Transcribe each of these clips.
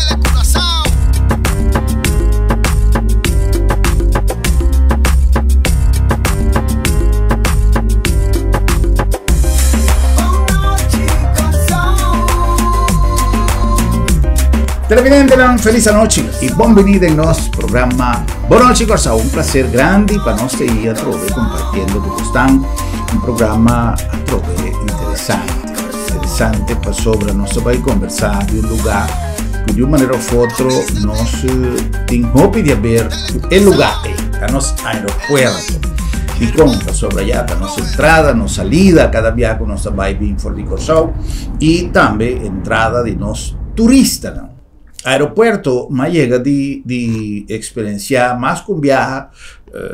Telecuraçao. Televidentenan, felis anochi i bon bini den nos programa Bon Nochi Kòrsou. Un plaser grandi pa nos te i atrobe kompartiendo ku bosnan un programa atrobe interesante. Interesante pasobra nos ta bai kombersá di un lugá ku di un manera of otro nos tin hopi di haber ku e lugá ei, ta nos aeropuerto. Dikon? Pasobra ya ta nos entrada, nos salida kada bia ku nos ta bai bin for di Kòrsou i tambe entrada di nos turistanan. Aeropuerto m'a yega di di eksperensiá mas ku un biaha,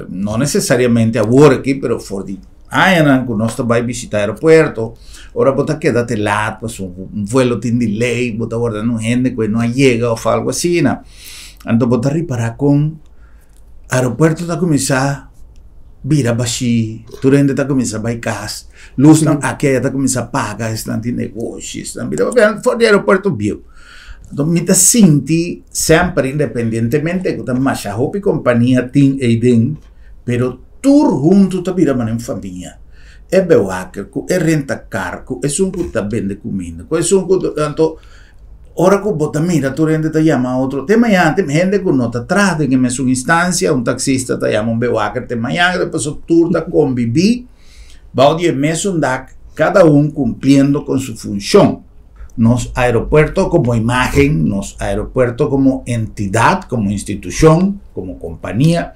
no nesesariamente awor aki, pero for di añanan ku nos ta bai bishitá aeropuerto, ora bo ta keda te lat pasobra un vuelo tin delay, bo ta warda un hende ku e no a yega òf algu asina. Anto bo ta ripará kon aeropuerto ta kuminsá bira bashí, tur hende ta kuminsá bai kas, lusnan aki aya ta kuminsá paga, esnan tin negoshi, esnan bira for di aeropuerto bieu. Anto mi ta sinti semper independientemente ku ta masha hopi kompania tin eiden, pero tur huntu ta bira manera un famia. E bewaker ku e renta kar ku esun ku ta bende kuminda ku esun ku anto ora ku bo ta mira tur hende ta yama otro te mañana te hende ku no ta traha den e mesun instansia un taksista ta yama un bewaker te mañana pasobra tur ta kombibí bou di e mesun dak kada un kumpliendo kon su funshon. Nos aeropuerto komo imágen, nos aeropuerto komo entidat, komo institushon, komo kompania,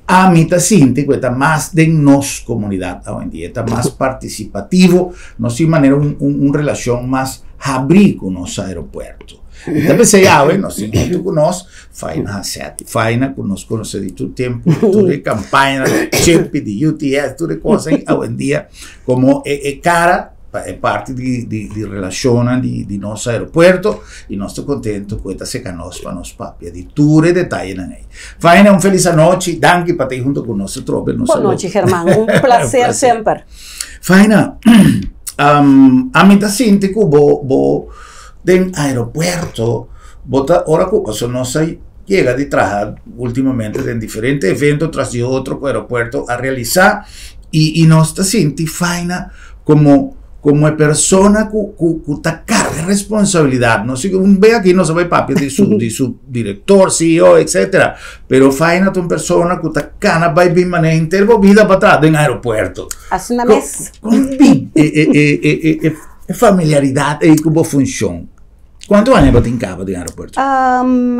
ami ta sinti ku e ta mas den nos komunidat awendia, e ta mas partisipativo, nos tin manera un un relashon mas habrí ku nos aeropuerto. I ta p'esei awe nos tin huntu ku nos Faina Hasseti. Faina ku nos konosé di tur tempu, tur e kampañanan di Chepi, di UTS, tur e kos ei awendia komo e e kara pa e parti di di di relashonnan di di nos aeropuerto i nos ta kontento ku e ta seka nos pa nos papia di tur e detayenan ei. Faina un felis anochi, danki pa ta ei hunto ku nos atrobe. Nos Bon nochi German, un placer semper. Faina, ami ta sinti ku bo bo den aeropuerto bo ta ora ku pasobra nos a yega di traha ultimamente den diferente evento tras di otro ku aeropuerto a realisa i i nos ta sinti Faina Como como e persona cu cu cu ta carga responsabilidad no si un be aki nos a bay papia di su di su director CEO etcetera pero Faina ta un persona cu ta cana bay bin manera henter bo bida pa traha den aeropuerto Asina mes. Con bin e e e e e e familiaridad ey cu bo funcion Cuanto aña bo tin caba den aeropuerto?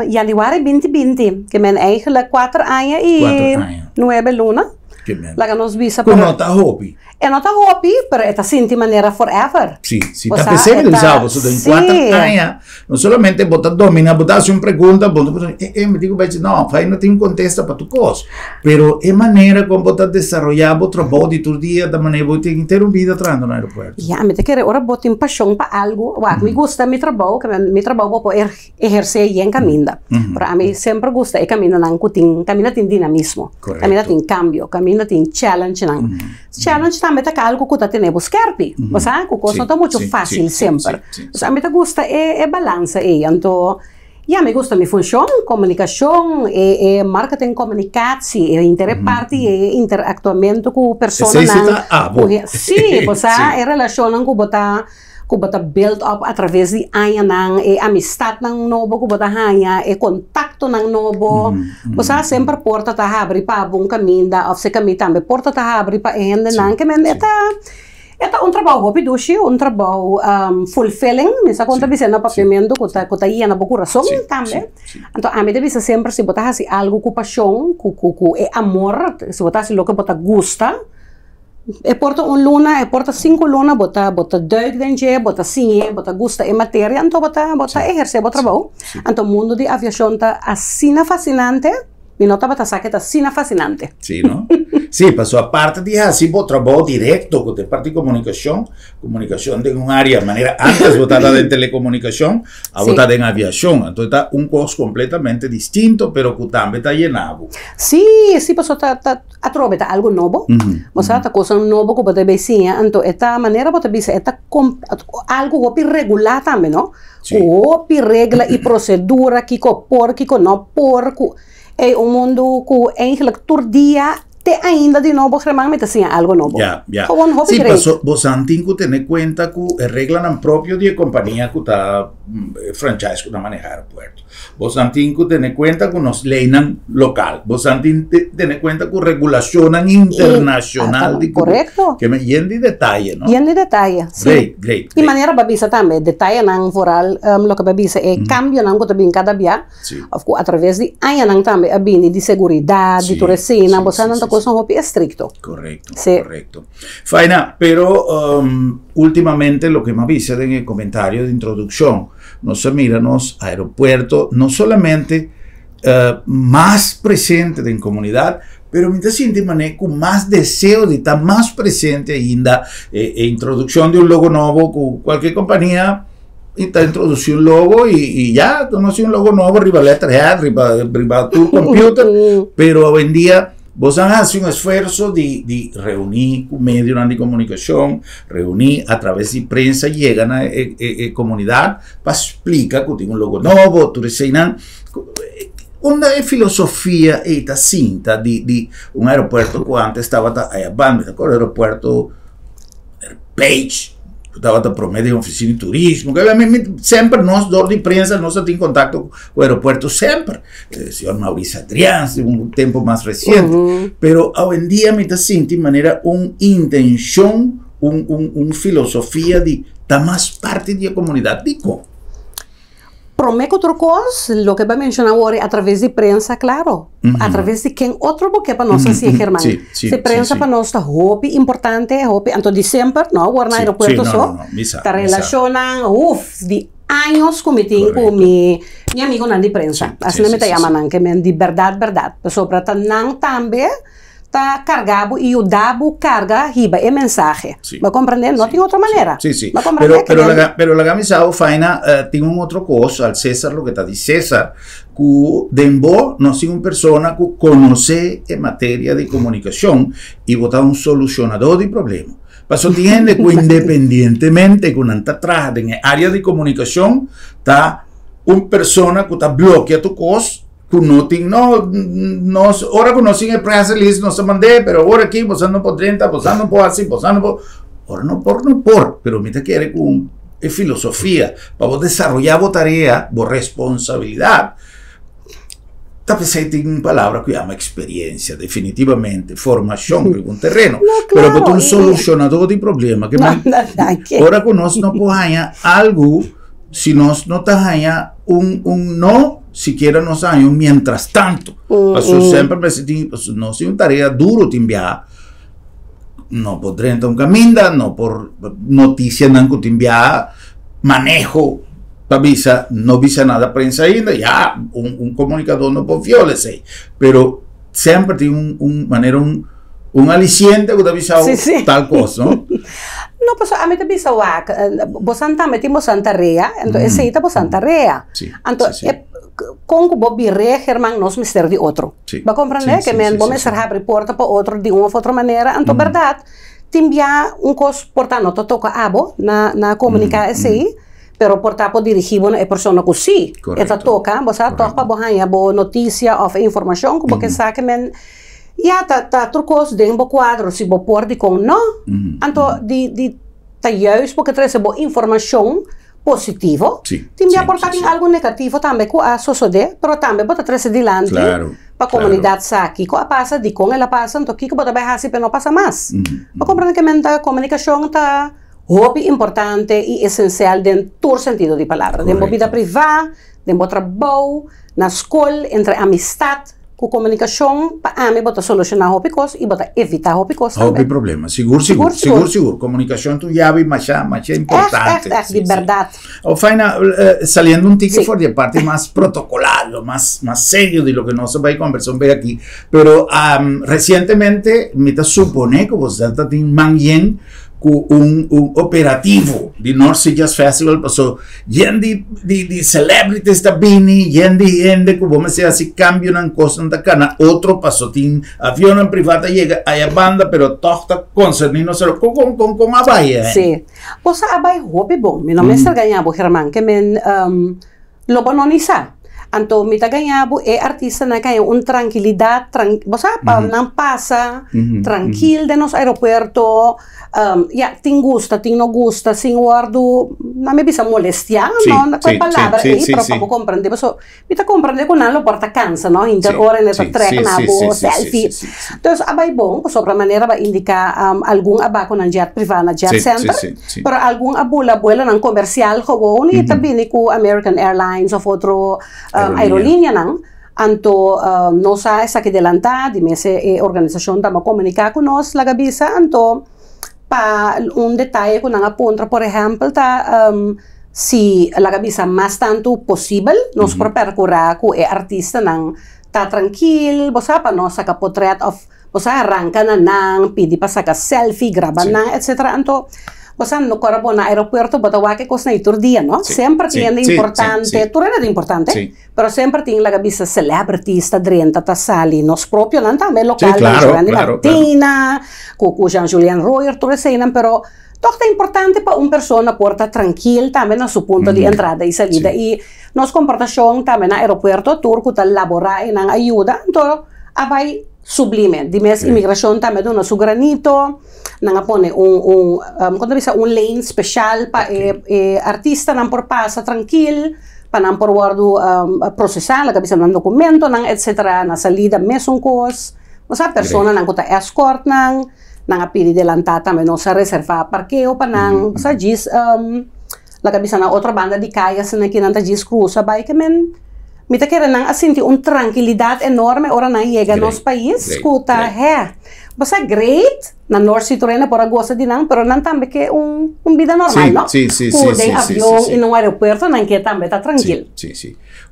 Januari binti binti, ke men eigenlijk cuater aña y Cuater aña. nuebe luna. Ke men. Laga nos bisa Cu no ta hopi. E no ta hopi, pero e ta sinti manera forever. Si, si Bo ta sa, pesey e mi ta ta bisa bo, so den si. cuater aña, no solamente bo ta domina, bo ta haci un pregunta, bo ta puntra, eh, eh, mi tin cu bay dje, no, fai no tin contesta pa tur cos. Pero e manera con bo ta desaroya bo trabou di tur dia ta manera bo tin henter un bida trahando na aeropuerto. Ya, mi ta kere ora bo tin pasion pa algo, wak, mi gusta mi trabou, ke mi trabou bo por ehersé yen kaminda. Pero ami semper gusta e kamindanan ku tin, kaminda tin dinamismo, kaminda tin kambio, kaminda tin challengenan. Challenge tambe ta algu ku ta tene bo skèrpi, bo sa, ku kos no ta muchu fásil semper. Pues ami ta gusta e balansa ei. Anto, ya, mi gusta mi funshon, komunikashon, e marketing komunikatsie, e henter e parti e interaktuamentu ku personanan. Sí, bo sa, e relashonnan ku bo ta. ku bo ta build up atraves di añanan, e amistatnan nobo ku bo ta haña, e kontaktonan nobo. Bo sa semper porta ta habri pa bo un kaminda òf si kaminda tambe porta ta habri pa e hendenan. Ke men e ta e ta un trabou hopi dushi, un trabou fulfilling, mi sa kon ta bisa na papiamentu ku ta ku ta yena bo kurason tambe. Anto ami ta bisa semper si bo ta hasi algu ku pashon, ku ku ku e amor, si bo ta hasi loke bo ta gusta, E por ta un luna, e por ta sinku luna, bo ta bo ta duik den dje, bo ta siñ'é, bo ta gusta e materia, anto bo ta bo ta ehersé bo trabou. Anto mundu di aviashon ta asina fasinante, mi no tabata sa ke ta asina fasinante. Sí, no? Sí, paso aparte di hasi bo trabou direkto ku ta e parti komunikashon, komunikashon den un área manera antes bo tabata den telekomunikashon, awor ta den aviashon. Anto ta un kos kompletamente distinto pero ku tambe ta yena bo. Sí, sí, paso ta ta atrobe ta algu nobo. Bo sa ta kosnan nobo ku bo ta bay siña, anto e ta manera bo ta bisa e ta algu hopi regulá tambe no. Ku hopi regla i prosedura kiko por kiko no por ku ey un mundu ku eigenlijk tur dia te ainda di nobo German mi ta siña algo nobo. Ya, ya. Gewoon hopi Sí, great. paso bosan tin ku tene kuenta ku e reglanan propio di e kompania ku ta e franchise ku ta maneha aeropuerto. Bosan tin ku tene kuenta ku nos leinan lokal. Bosan tin tene kuenta ku regulashonnan internashonal di ku Korekto. ke men yen di detaye, no? Yen di detaye, si. Great, great, I great. manera bo a bisa tambe, detayenan vooral loke bo a bisa e kambionan ku ta bin kada bia òf ku atraves di añanan tambe a bini di seguridat, di tur eseinan, bo sa nan ta kosnan hopi estrikto. Korekto, Si. korekto. Faina, pero ultimamente loke mi a bisa den e komentario di introdukshon, Nos a mira nos aeropuerto no solamente mas presente den comunidad, pero mi ta sinti mane cu mas deseo di ta mas presente ainda. E introduccion di un logo nobo cu cualkier compania ta introduci un logo y ya, nos tin un logo nobo riba letterhead, riba tur computer, pero awendia Bos a hasi un esfuerso di di reuní ku medionan di komunikashon, reuní a traves di prensa yega na e e e komunidat pa splika ku tin un logo nobo, tur eseinan. Unda e filosofia ei ta sinta di di un aeropuerto ku antes tabata ayabanda, mi ta akorda aeropuerto Page ku tabata promé den ofisina di turismo, semper nos dor di prensa nos a tin kontakto ku aeropuerto semper. Señor Maurice Adriaans, un tempo mas reciente. Pero awendia mi ta sinti manera un intencion, un, un, un filosofia di ta mas parti di e comunidad. Dikon? Prome ku tur kos, loke bo a menshoná awor a traves di prensa, klaro. A traves di ken otro bo ke pa nos hasié, German. Si prensa pa nos ta hopi importante, hopi, anto di semper, no awor na aeropuerto so, ta relashonnan, uf, di años ku mi tin ku mi mi amigunan di prensa, asina mi ta yama nan, ke men di bèrdat bèrdat, pasobra ta nan tambe ta karga bo i yuda bo karga hiba e mensahe. Bo a komprendé? No tin otro manera. Sí, sí. Bo a komprendé? Pero, pero laga, pero laga mi sa, Faina, tin un otro kos, al César loke ta di César, ku den bo no tin un persona ku konosé e materia di komunikashon i bo ta un solushonadó di problema. Paso tin hende ku independientemente ku nan ta traha den e área di komunikashon ta un persona ku ta blokia tur kos ku no tin no nos ora ku nos tin e press release nos ta mand'é pero ora aki boso no por drenta boso no por hasi boso no por ora no por no por pero mi ta kere ku e filosofia pa bo desaroyá bo tarea bo responsabilidat. Ta p'esei tin un palabra ku yama eksperiencia, definitivamente, formashon riba un tereno. No, Pero bo ta klaro, un i- solushonadó di problema. Ke No, men, no, danki. ora ku nos no por haña algu, si nos no ta haña un, un no, sikiera nos a haña un mientras tanto. Pasobra semper mester tin, pasobra nos tin un tarea duru tin biaha. No por drenta un kaminda, no por notisianan ku tin biaha, maneho. Ta bisa, no bisa nada prensa ainda, ya, un, un comunicador no por viola esey. Pero semper tin un, un manera un, un aliciente cu ta bisa Sí, sí. tal cos, no? No, pasobra ami ta bisa wak, bosan tambe tin bosan tarea, enton esey ta bosan tarea. Sí, Anto sí, sí. e con cu bo bir'é, German, nos mester di otro. Sí, Bo a comprende? sí, Ke sí, men sí, bo sí, mester sí. habri porta pa otro di un of otro manera, anto berdad tin bia un cos por ta no ta toca abo na na comunica esey, Pero por ta por dirigí bo na e persona ku sí e ta toka, bo sa tòg pa bo haña bo notisia òf e informashon ku bo ke sa ke men ya ta ta tur kos den bo kuadro si bo por dikon no. Anto di di ta juist bo ke trese bo informashon positivo, tin bia por ta tin algu negativo tambe ku a sosodé, pero tambe bo ta trese dilanti pa komunidat sa kiko a pasa, dikon el a pasa, anto kiko bo ta bai hasi pa e no pasa mas. Bo komprende ke men ta komunikashon ta. Hopi importante i esensial den tur sentido di palabra, den bo bida privá, den bo trabou, na skol, entre amistat. Ku komunikashon pa ami bo ta solushoná hopi kos i bo ta evitá hopi kos tambe. Hopi problema, sigur sigur, sigur sigur. Komunikashon ta un yabi masha masha importante. Ègt ègt ègt, di bèrdat. O Faina, saliendo un tiki for di e parti mas protokolario, mas mas serio di loke nos a bai kombersá un bes aki, pero resientemente mi ta suponé ku bo ta tin man yen ku un un operativo di North Sea Jazz Festival paso yen di di di celebrities ta bini yen di hende ku bo mester hasi kambionan kosnan ta kana otro paso tin avionnan priva ta yega aya banda pero tòg ta konserní nos kon kon kon kon a bai eh? Sí, bo sa a bai hopi bon mi no mester gaña bo German ke men Lo bo no ni sa. Anto mi ta gaña bo e artistanan ka haña un trankilidat, bo sa, pa nan pasa trankil den nos aeropuerto, ya, tin gusta, tin no gusta, sin wòrdu, nan mi bisa molestiá, no ku e palabra ei, pero pa bo komprendé, pasobra mi ta komprendé ku nan lo por ta kansa, no, hinter ora nan ta trèk na bo sèlfi. Entonces a bai bon, pasobra manera bo a indiká algun a bai ku nan jet privá na Jet Center, pero algun a bula buelonan komersial gewoon i ta bini ku American Airlines òf otro aerolinianan. Anto nos a esaki delantá, di mes e organisashon tamba komuniká ku nos laga bisa, anto pa un detaye ku nan a puntra por ehèmpel ta si laga bisa mas tantu posibel nos por perkurá ku e artistanan Ta trankil, bo sa pa no saka potret of bo sa ranka na nan, pidi pa saka selfie, graba nan, etcetera. Anto, bo sa no kora bo na aeropuerto bo ta wak e kosnan ei tur dia, no? Semper tin hende importante, tur hende ta importante, pero semper tin laga bisa celebrities ta drenta, ta sali, nos propionan tambe lokal, Randy Martina, ku Jean Julien Royer, tur eseinan, pero Tòg ta importante pa un persona por ta trankil tambe na su punto di entrada i salida i nos komportashon tambe na aeropuerto tur ku ta laborá i nan a yuda anto a bai sublime. Di mes imigrashon tambe a duna su granito, nan a pone un un kon ta bisa un lane speshal pa e e artistanan por pasa trankil pa nan por wòrdu prosesá loke a bisa nan dokumentonan etsetera na salida mesun kos. Osea personanan ku ta eskort nan. Nan a pidi delantá tambe nos a reservá parkeo pa nan. Sa djis laga bisa na otro banda di kaya asina ki nan ta djis krusa bai ke men mi ta kere nan a sinti un trankilidat enorme ora nan yega nos pais ku ta hè bo sa great na North Sea tur hende por a gosa di nan pero nan tambe ke un un bida normal no ku den avion i na un aeropuerto nan ke tambe ta trankil.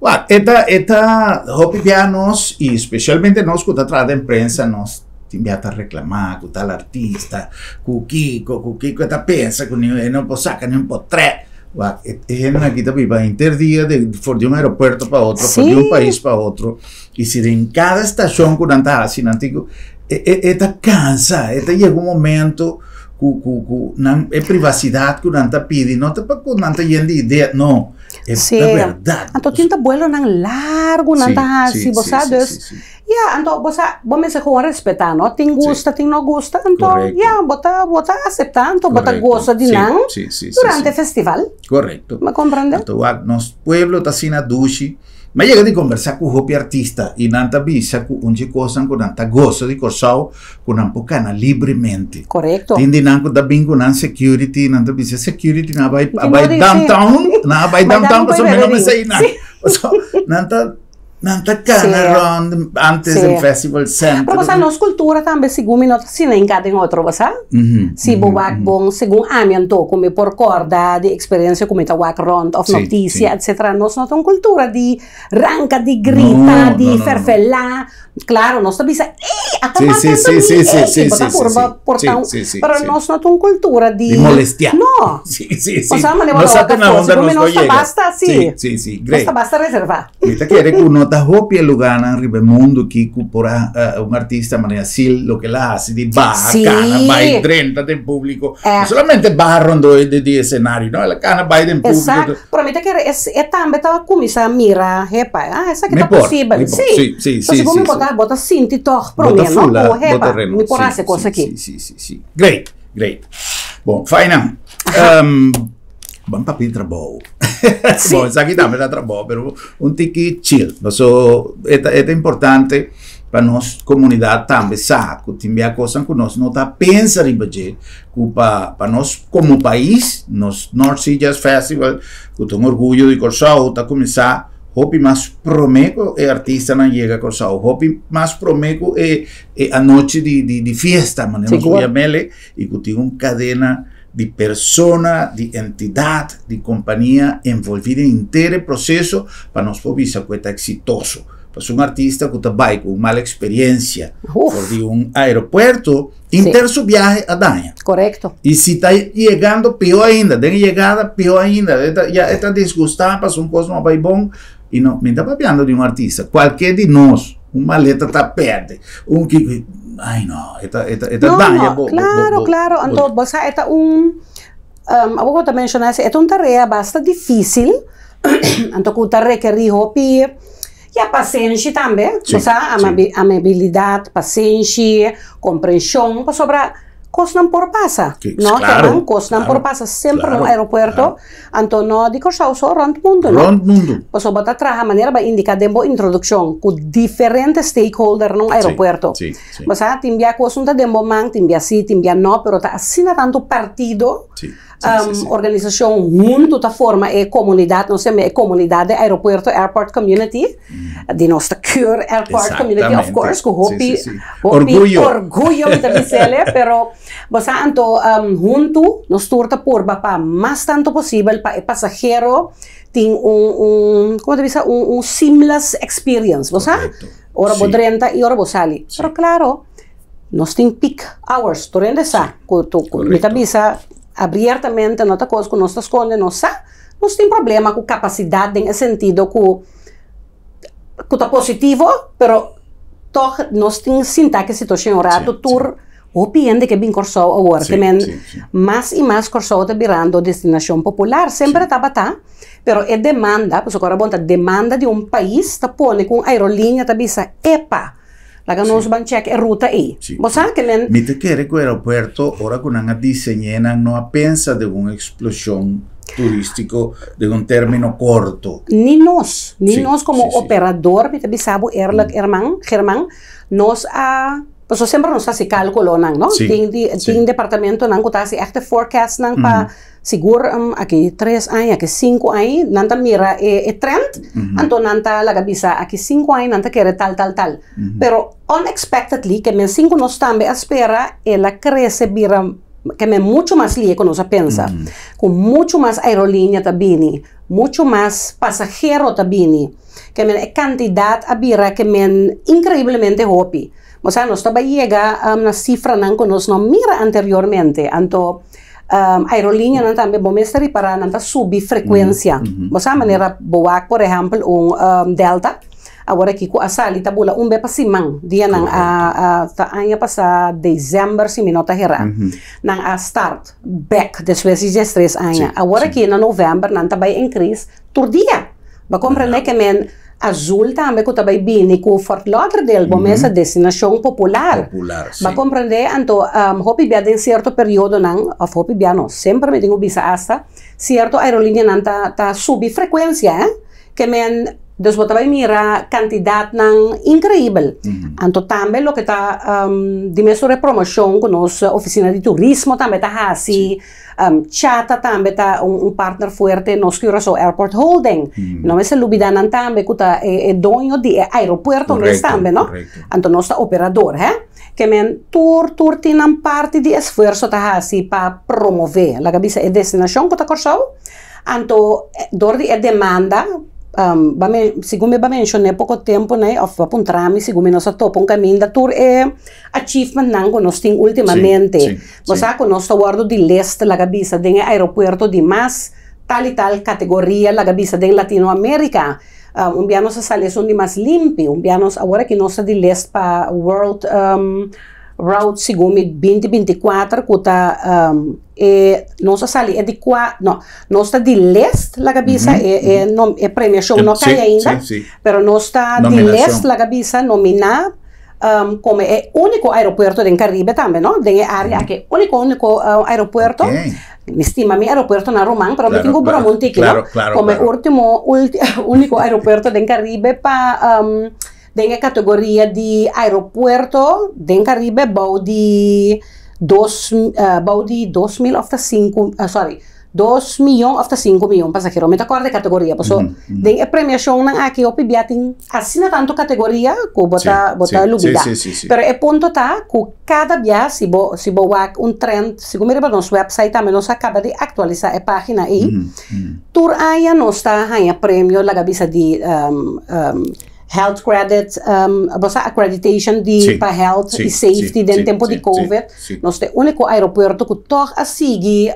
Wak e ta e ta hopi bia nos i spesialmente nos ku ta traha den prensa nos Tin bia ta reclama cu tal artista, cu kico, cu kico e ta pensa cu e no por saca ni un potret. Wak, e hendenan aki ta biba henter dia de for di un aeropuerto pa otro, for di un pais pa otro, y si den cada estacion cu nan ta haci nan tin cu, e e e ta cansa, e ta yega un momento cu cu cu nan e privacidad cu nan ta pidi no ta pa cu nan ta yen di idea, no, e ta berdad. Anto tin ta buelonan largo nan ta haci, bo sa, dus Ya, anto bo sa, bo mester gewoon respetá, no? Tin gusta, tin no gusta, anto ya, bo ta, bo ta aseptá, anto bo ta gosa di nan durante e festival. Korekto. Bo komprende? Anto wak, nos pueblo ta asina dushi. Mi a yega di kombersá ku hopi artista i nan ta bisa ku un dje kosnan ku nan ta gosa di Kòrsou, ku nan por kana libremente. Korekto. Tin di nan ku ta bin ku nan security, nan ta bisa security nan a bai, a bai downtown, nan a bai downtown pasobra mi no mester ei nan. Pasobra nan ta. Nan ta cana rond antes den festival center. Pero bo sa nos cultura tambe segun mi no ta asina hinca den otro bo sa. Si bo wak bon segun ami anto cu mi por corda di experiencia cu mi ta wak rond of noticia etcetera nos no ta un cultura di ranca di grita di ferfela claro nos ta bisa ey a ta mata mi ey bo ta purba por ta un pero nos no ta un cultura di di molestia no bo sa manera bo ta wak afo segun mi nos ta basta si nos ta basta reserva. Mi ta kere ku no ta hopi e lugánan riba e mundu ki ku por a un artista manera Sil loke el a hasi di baha kana bai drenta den públiko. No solamente baha rondó di esenario, no, el a kana bai den públiko. Exacto. Pero mi ta kere e tambe ta kuminsá mira, hepa, ah esaki ta posibel. Si, si, si. Pasobra mi bo ta sinti tòg promé, no? Ku hepa, mi por hasi e kos aki. Si, si, si. Great, great. Bon, Faina. Ban papia di trabou. Sí. Bon, esaki tambe ta trabou, pero un tiki chill. Paso e ta, e ta importante pa nos komunidat tambe sa ku tin bia kosnan ku nos no ta pensa riba dje, ku pa pa nos komo pais, nos North Sea Jazz Festival, ku ta un orguyo di Kòrsou, ta kuminsá. Hopi mas promé ku e artistanan yega Kòrsou, hopi mas promé ku e e anochi di di di fiesta, manera nos por yam'el, i ku tin un kadena di persona, di entidat, di kompania envolví den henter e proseso pa nos por bisa ku e ta eksitoso. Pasobra un artista ku ta bai ku un mal eksperiensia for di un aeropuerto, Inter su biahe a daña. Correcto. Y si ta yegando peor ainda, den yegada peor ainda, e ta, ya e ta disgustá pasobra un cos no a bai bon. Y no, mi ta papiando di un artista, cualkier di nos, un maleta ta perde, un kiko, ay no, e ta, e ta, e ta No, daña no, bo, bo, bo, claro, bo, claro. bo. Anto, bo sa, e ta un, abo bo ta menciona ese, e ta un tarea basta difícil, anto cu ta rekerí hopi, Ya, pasenshi tambe, Sí, bo sa, sí. amabilidat, pasenshi, komprenshon, pasobra kosnan por pasa, Sí, no? claro, Herman, kosnan por claro, pasa semper na un claro, aeropuerto, claro. anto no di Kòrsou so, rònt mundu, no? Rònt mundu. Pasobra bo ta traha, manera bo a indiká den bo introdukshon, ku diferente stakeholder na un Sí, aeropuerto. sí, sí. Bo sa, tin bia kos no ta den bo man, tin bia sí, tin bia no, pero ta asina tantu partido Sí. Sí, sí, sí. Organisashon huntu ta forma e komunidat, nos yama e komunidat di aeropuerto, airport community, di nos ta keur airport community of course, ku hopi, Sí, sí, sí. hopi Orguyo. orguyo mi ta bisele, pero bo sa anto huntu nos tur ta purba pa mas tantu posibel pa e pasahero tin un un komo ta bisa un un seamless experience, bo sa? Correcto. Ora bo Sí. drenta i ora bo sali. Sí. Pero klaro, Nos tin peak hours, tur hende sa ku tu ku mi ta bisa abiertamente no ta kos ku nos ta skonde, nos sa nos tin problema ku kapasidat den e sentido ku ku ta positivo pero tòg nos tin sinta ku e situashon un ratu tur hopi hende ke bin Kòrsou awor ke men mas i mas Kòrsou ta birando destinashon popular, semper e tabata pero e demanda pasobra ora bo ta demanda di un pais ta pone ku un aerolínea ta bisa epa. Laga nos ban check e ruta ei. Sí. Bo sa ke men. Mi ta kere ku aeropuerto ora ku nan a diseñ'é nan no a pensa den un eksploshon turístiko den un término korto. Ni nos, ni Sí, nos komo sí, sí. operador, mi ta bisa bo eerlijk Herman, German, nos a, pasobra semper nos ta hasi kálkulonan, no? Sí, Tin di, sí. tin departamentonan ku ta hasi ègt e forecastnan pa Sigur aki tres aña, aki sinku aña nan ta mira e trend, anto nan ta laga bisa aki sinku aña nan ta kere tal tal tal. Pero unexpectedly ke men sinku nos tambe a spera el a krese bira ke men muchu mas lie ku nos a pensa. Ku muchu mas aerolínea ta bini, muchu mas pasahero ta bini, ke men e kantidat a bira ke men inkreiblemente hopi. Osea nos ta bai yega na sifranan ku nos no mira anteriormente. Anto Aerolíneanan tambe bo mester ripará nan ta subi frekuensia. Bo sa manera bo wak por ehèmpel un Delta awor aki ku a sali ta bula un be pa siman dia nan a a ta aña pasá desèmber si mi no ta herá nan a start bèk despues di diestres aña. Awor aki na novèmber nan ta bai inkris tur dia. Bo a komprendé ke men Azul tambe ku ta bai bini ku Fort Lauderdale, bo mes a destinashon popular. Popular, si. Bo a komprendé? Anto hopi bia den sierto periodonan, òf hopi bia no, semper mi tin ku bisa asta, sierto aerolíneanan ta ta subi frekuensia, eh. Ke men, dus bo ta bai mira kantidatnan inkreibel. Anto tambe loke ta di mes tur e promoshon ku nos ofisina di turismo tambe ta hasi. Chata tambe ta un partner fuerte nos Curaçao Airport Holding. No mester lubida nan tambe ku ta e doño di e aeropuerto mes tambe, no? Anto nos ta operador, hè. Ke men tur tur tin nan parti di esfuerso ta hasi pa promove, laga bisa e destinashon ku ta Kòrsou. Anto dor di e demanda, ba men segun mi ba menshoné poko tempu nei òf ba puntra mi segun mi nos a topa un kaminda tur e achievementnan ku nos tin ultimamente. Bo sa ku nos ta wòrdu di list laga bisa den e aeropuerto di mas tal i tal kategoria laga bisa den Latinoamérika. Un bia nos a sali esun di mas limpi, un bia nos awor aki nos ta di list pa World Route segun mi binti 24 ku ta e nos a sali e di kua no nos ta di list laga bisa e e e premiashon no kai ainda pero nos ta di list laga bisa nominá. Como e unico aeropuerto den Caribe tambe no, den e area aki e unico unico aeropuerto, mi stima mi aeropuerto na Roman pero mi tin cu broma un tiki no, como e ultimo unico aeropuerto den Caribe pa den e categoria di aeropuerto den Caribe bou di dos bou di 2000 of ta sinku sorry. 2 mion òf ta 5 mion pasahero. Mi ta kòrda e kategoria. Paso den e premiashonnan aki hopi bia tin asina tantu kategoria ku bo ta bo ta lubidá. Sí, sí, sí. Pero e punto ta ku kada bia si bo wak un trend, segun mi riba nos website tambe nos a kaba di aktualisá e página ei. Tur aña nos ta haña premio, laga bisa, di health credit, bo sa, accreditation di pa health i safety den tempu di COVID. Nos ta e úniko aeropuerto ku tòg a sigui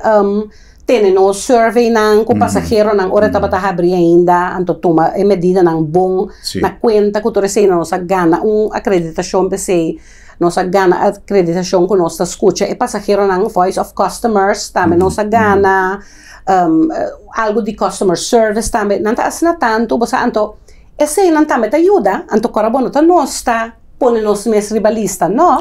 tene nos surveynan ku pasaheronan ora tabata habrí ainda, anto tuma e medidanan bon na kuenta ku tur esei. Nos a gana un akreditashon p'esei. Nos a gana akreditashon ku nos ta skucha e pasaheronan, voice of customers, tambe nos a gana algu di customer service tambe. Nan ta asina tantu, bo sa, anto eseinan tambe ta yuda, anto kòrda bo no ta nos ta pone nos mes riba lista, no.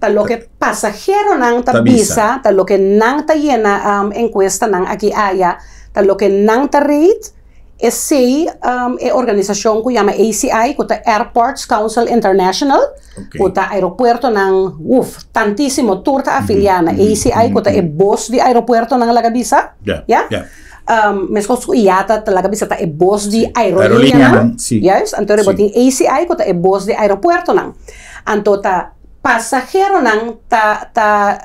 Ta loke pasaheronan ta Ta bisa. Bisa, ta loke nan ta yena enkuestanan aki aya, ta loke nan ta rate, esei e organisashon ku yama ACI, ku ta Airports Council International, ku ta aeropuertonan, uf, tantísimo, tur ta afiliá na ACI, ku ta e bos di aeropuertonan, laga bisa. Ya? Ja. Meskos ku IATA ta, laga bisa, ta e bos di Aerolíneanan, aerolíneanan. Juist, anto riba tin ACI ku ta e bos di aeropuertonan. Anto ta pasaheronan ta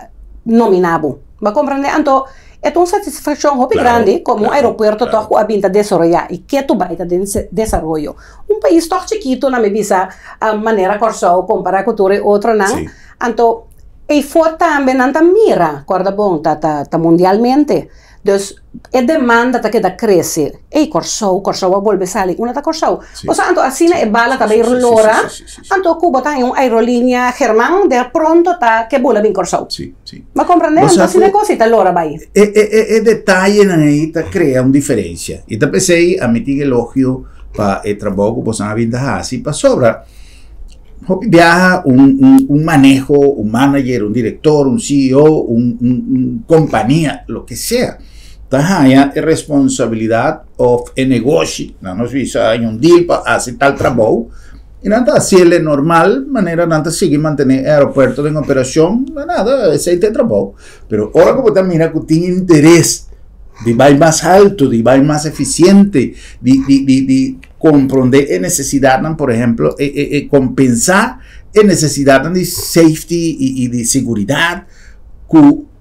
nominá bo. Bo a komprendé? Anto e ta un satisfakshon hopi grandi komo un aeropuerto tòg ku a bin ta desaroyá i ketu bai ta den desaroyo. Un pais tòg chikitu, na mi bisa, manera Kòrsou kompará ku tur e otronan. Anto eifó tambe nan ta mira, kòrda bon, ta mundialmente. Dus e demanda ta keda krese. Ey, Kòrsou, Kòrsou a bolbe sali. Unda ta Kòrsou? Osea, anto asina e bala ta bay lora. Anto ku bo ta haña un aerolínea German de pronto ta ke bula bin Kòrsou. Sí, sí. Bo a komprendé? Bo sa Anto asina e ku kos i ta lora bay. E detayenan ei ta krea un diferensia. I ta p'esei ami tin elogio pa e trabou ku boso a bin ta hasi pasobra hopi biaha un maneho, un manager, un direktor, un CEO, un kompania, loke sea, ta haña e responsabilidat òf e negoshi, nan nos bisa haña un deal pa hasi tal trabou, i nan ta hasiel e normal manera nan ta sigui mantené e aeropuerto den operashon, nada, esei ta e trabou. Pero ora ku bo ta mira ku tin interes di bai mas alto, di bai mas efisiente, di komprondé e nesesidatnan, por ehemplo, e kompensá e nesesidatnan di safety i di seguridat ku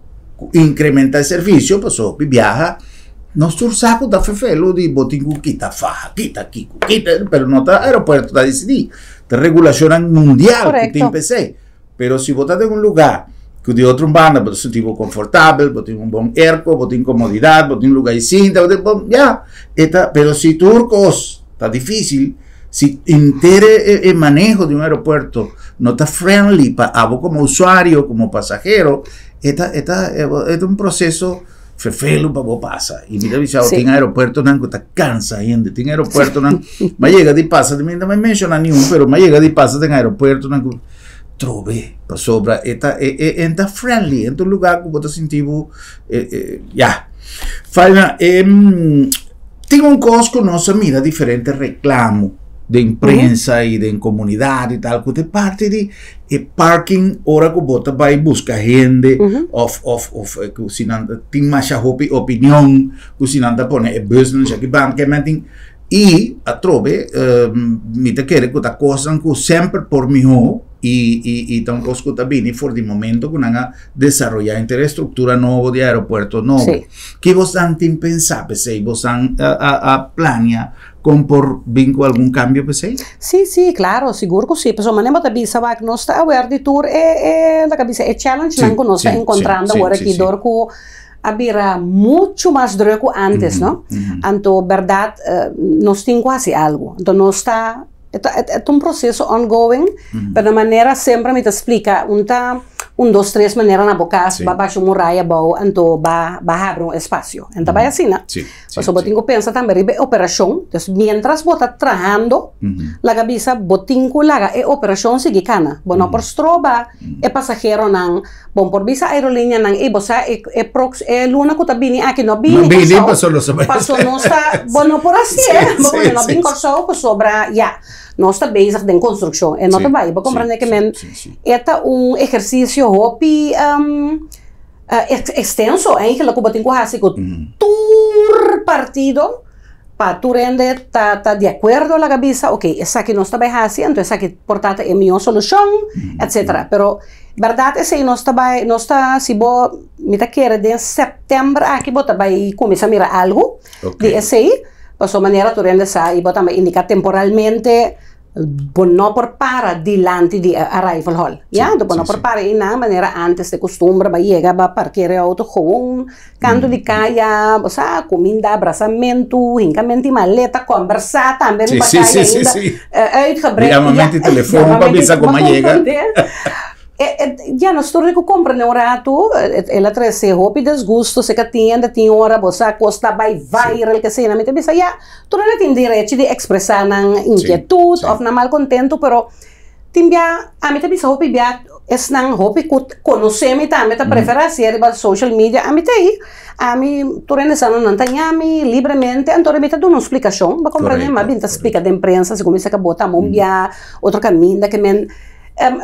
inkrementá e servisio, pasobra hopi biaha nos tur sa ku ta fefelu di bo tin ku kita faha, kita kiko, kita, pero no ta aeropuerto ta disidí, ta regulashonnan mundial ku tin p'esei. Pero si bo ta den un lugá ku di otro banda bo ta sinti bo konfortabel, bo tin un bon airco, bo tin komodidat, bo tin lugá di sinta, bo tin bon, ya, e ta, pero si tur kos ta difísil, si henter e maneho di un aeropuerto no ta friendly pa abo komo usuario, komo pasahero, e ta, e ta, e ta un proseso fefelu pa bo pasa. I mi ta bisa bo tin aeropuertonan ku ta kansa hende, tin aeropuertonan, mi a yega di pasa, mi no ta menshoná niun, pero mi a yega di pasa den aeropuertonan ku trobe, pasobra e ta e e e ta friendly, e ta un lugá ku bo ta sinti bo ya. Faina, tin un kos ku nos a mira diferente reklamo den prensa i den komunidat i tal, ku ta e parti di e parking ora ku bo ta bai buska hende òf òf òf ku si nan tin masha hopi opinion ku si nan ta pone e busnan shaki ban ke men tin i atrobe mi ta kere ku ta kosnan ku semper por mihó i i i ta un kos ku ta bini for di momento ku nan a desaroyá henter e struktura nobo di aeropuerto nobo. Ki bosnan tin pensá p'esei? Bosnan a plania Kon por bin ku algun kambio p'esei? Sí, sí, klaro, sigur ku sí. Pasobra manera bo ta bisa wak, nos ta awer di tur e, e, laga bisa e challengenan ku nos ta enkontrando awor aki dor ku a bira muchu mas druk ku ántes, no? Anto bèrdat nos tin ku hasi algu. Anto nos ta, e ta, e ta un proseso ongoing, pero na manera semper mi ta splika, un ta un dos tres manera na bo kas, bo a basha un muraya abou, anto bo a habri un espasio. En ta bai asina. Pasobra bo tin ku pensa tambe riba e operashon. Dus mientras bo ta trahando, laga bisa bo tin ku laga e operashon sigui kana. Bo no por stroba e pasaheronan. Bo por bisa aerolineanan, ey bo sa e e prox e luna ku ta bini aki no bini Kòrsou, paso nos ta, bo no por hasié, bo por no bin Kòrsou pasobra ya, nos ta bezig den konstrukshon. E no ta bai. Bo komprende ke men e ta un ehersisio hopi. Extenso eigenlijk ku bo tin ku hasi ku tur partido pa tur hende ta di akuerdo laga bisa ok esaki nos ta bai hasi anto esaki por ta ta e mihó solushon etcetera pero bèrdat esei nos ta bai nos ta si bo mi ta kere den sèptèmber aki bo ta bai kuminsá mira algu di esei pasobra manera tur hende sa i bo tambe indiká temporalmente. Bo no por para dilanti di e arrival hall, ya? Anto bo no por para einan manera antes de costumbre, bo a yega bo a parkera e auto gewoon kantu di kaya, bo sa, kuminda, abrazamentu, hinkamento di maleta, kombersá tambe riba kaya ainda, uitgebreid. Yamamento di telefon pa bisa como a yega. Ya nos tur rico comprende un rato, el a trece hopi desgusto, seka tienda tin ora bo sa cos ta bay viral kesina, mi ta bisa ya. Tur hende tin derechi di ekspresá nan inkietut òf nan malkontentu, pero tin bia, ami ta bisa hopi bia esnan hopi ku konosé mi tambe ta preferá hasié riba social media, ami ta ei, ami tur hende sa nan ta ñami libremente, anto mi ta duna un splikashon, bo komprendé? Mi a bin ta splika den prensa segun mi sa ku bo ta un bia otro kaminda ke men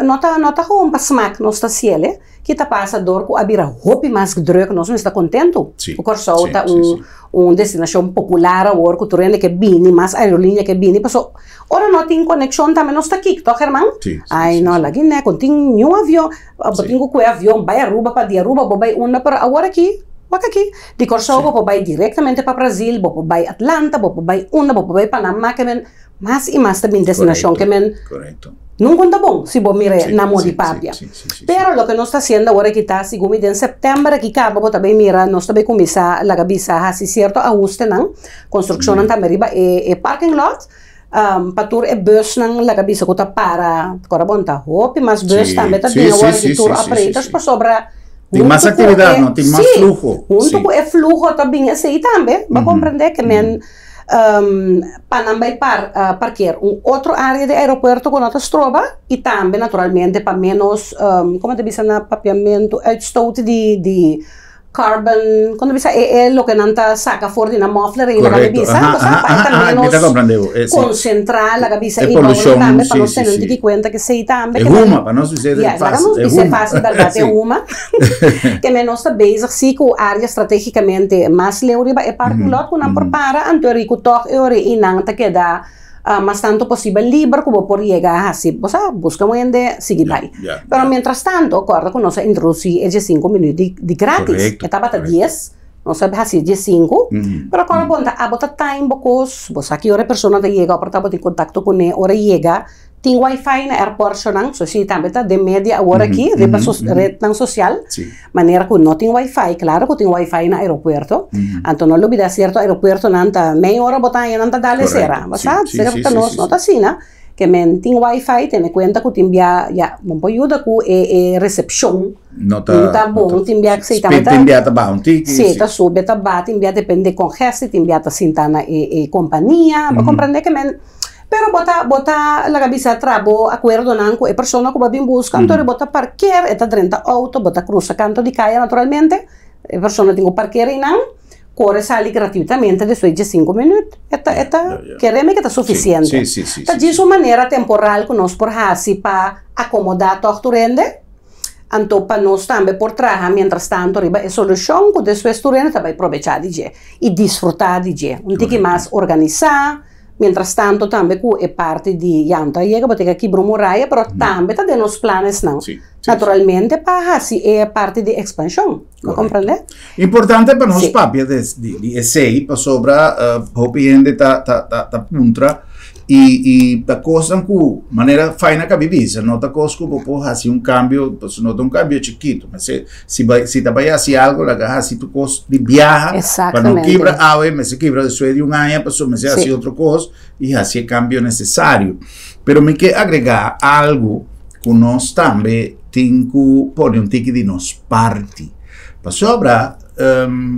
no ta no ta gewoon pa smak nos ta hasiel e. Ki ta pasa dor ku a bira hopi mas druk nos mester ta kontentu ku Kòrsou ta un un destinashon popular awor ku tur hende ke bini mas aerolínea ke bini paso ora no tin konekshon tambe nos ta kik tòg Herman? Ai no lagi nè kon tin niun avion bo tin ku kue avion bai Aruba pa di Aruba bo bai unda pero awor aki wak aki di Kòrsou bo por bai direktamente pa Brazil bo por bai Atlanta bo por bai unda bo por bai Panama ke men Mas i mas ta bin destinashon ke men nunka ta bon si bo mira na mo di papia. Pero loke nos ta hasiendo awor aki ta segun mi den sèptèmber aki kaba bo ta bay mira nos ta bay kuminsá laga bisa hasi sierto ahustenan, konstrukshonnan tambe riba e parking lot pa tur e busnan laga bisa ku ta para ora bon ta hopi mas bus tambe ta bin awor aki tur operators pasobra Tin mas aktividat no, tin mas fluho. Huntu ku e fluho ta bin esei tambe bo komprende ke men Pa nan bai parkeer un otro area di aeropuerto ku no ta stroba i tambe naturalmente pa menos komo ta bisa na papiamentu uitstoot di carbon komo ta bisa e loke nan ta saka for di nan mofler ei laga mi bisa bo sa pa e ta menos konsentrá laga bisa ei bou nan tambe pa nos tene un tiki kuenta kesei tambe e huma pa nos bisa e laga nos bisa e fásil bèrdat e huma. Ke men nos ta bezig si ku área stratégikamente mas leu riba e parking lot ku nan por para, anto e riku tòg e ora ei nan ta keda mas tantu posibel liber ku bo por yega a hasi, bo sa, buska un hende sigui bai. Pero mientras tanto, kòrda ku nos a introdusí e diesinku minüt di grátis. E tabata dies, nos a hasi diesinku, pero kòrda bon ta abo ta time bo kos, bo sa ki ora e persona ta yega, ora bo tin kontakto kuné, ora e yega. Tin wifi na airportnan, so si tambe ta den media awor aki riba rednan social, manera ku no tin wifi, klaro ku tin wifi na aeropuerto, anto no lubida sierto aeropuertonan ta mei ora bo ta haña nan ta dale sera, bo sa, sera nos no ta asina, ke men tin wifi tene kuenta ku tin bia ya bo por yuda ku e resepshon no ta bon, tin bia si tambe ta, tin bia ta baha un tiki, si ta subi ta baha, tin bia depende kongesti, tin bia ta sinta na e kompania, bo komprende ke men. Pero bo ta bo ta laga bisa tra bo akuerdonan ku e persona ku bo a bin buska, anto bo ta parker, e ta drenta outo, bo ta krusa kanto di kaya naturalmente, e persona tin ku parker einan, kore sali gratuitamente despues di sinku minüt. E ta e ta kere mi ke ta sufisiente. Ta djis un manera temporal ku nos por hasi pa akomodá tòg tur hende, anto pa nos tambe por traha mientras tanto riba e solushon ku despues tur hende ta bai probechá di dje i disfrutá di dje. Un tiki mas organisá. Mientras tanto tambe cu e parti di yanta a yega bo tin ke kibra un muraya pero tambe ta den nos planesnan naturalmente pa haci e parti di expansion. Bo comprende? Importante pa nos papia di esey pasobra hopi hende ta puntra y ta cosnan cu manera Faina a cabi bisa no ta cos cu bo por haci un cambio pasobra no ta un cambio chikito. Si ta bai hasi algo laga hasi tu kos di biaha pa no kibra awe mester kibra despues di un aña pasobra mester hasi otro kos i hasi e kambio nesesario. Pero mi ke agrega algo ku nos tambe tin ku pone un tiki di nos parti. Pasobra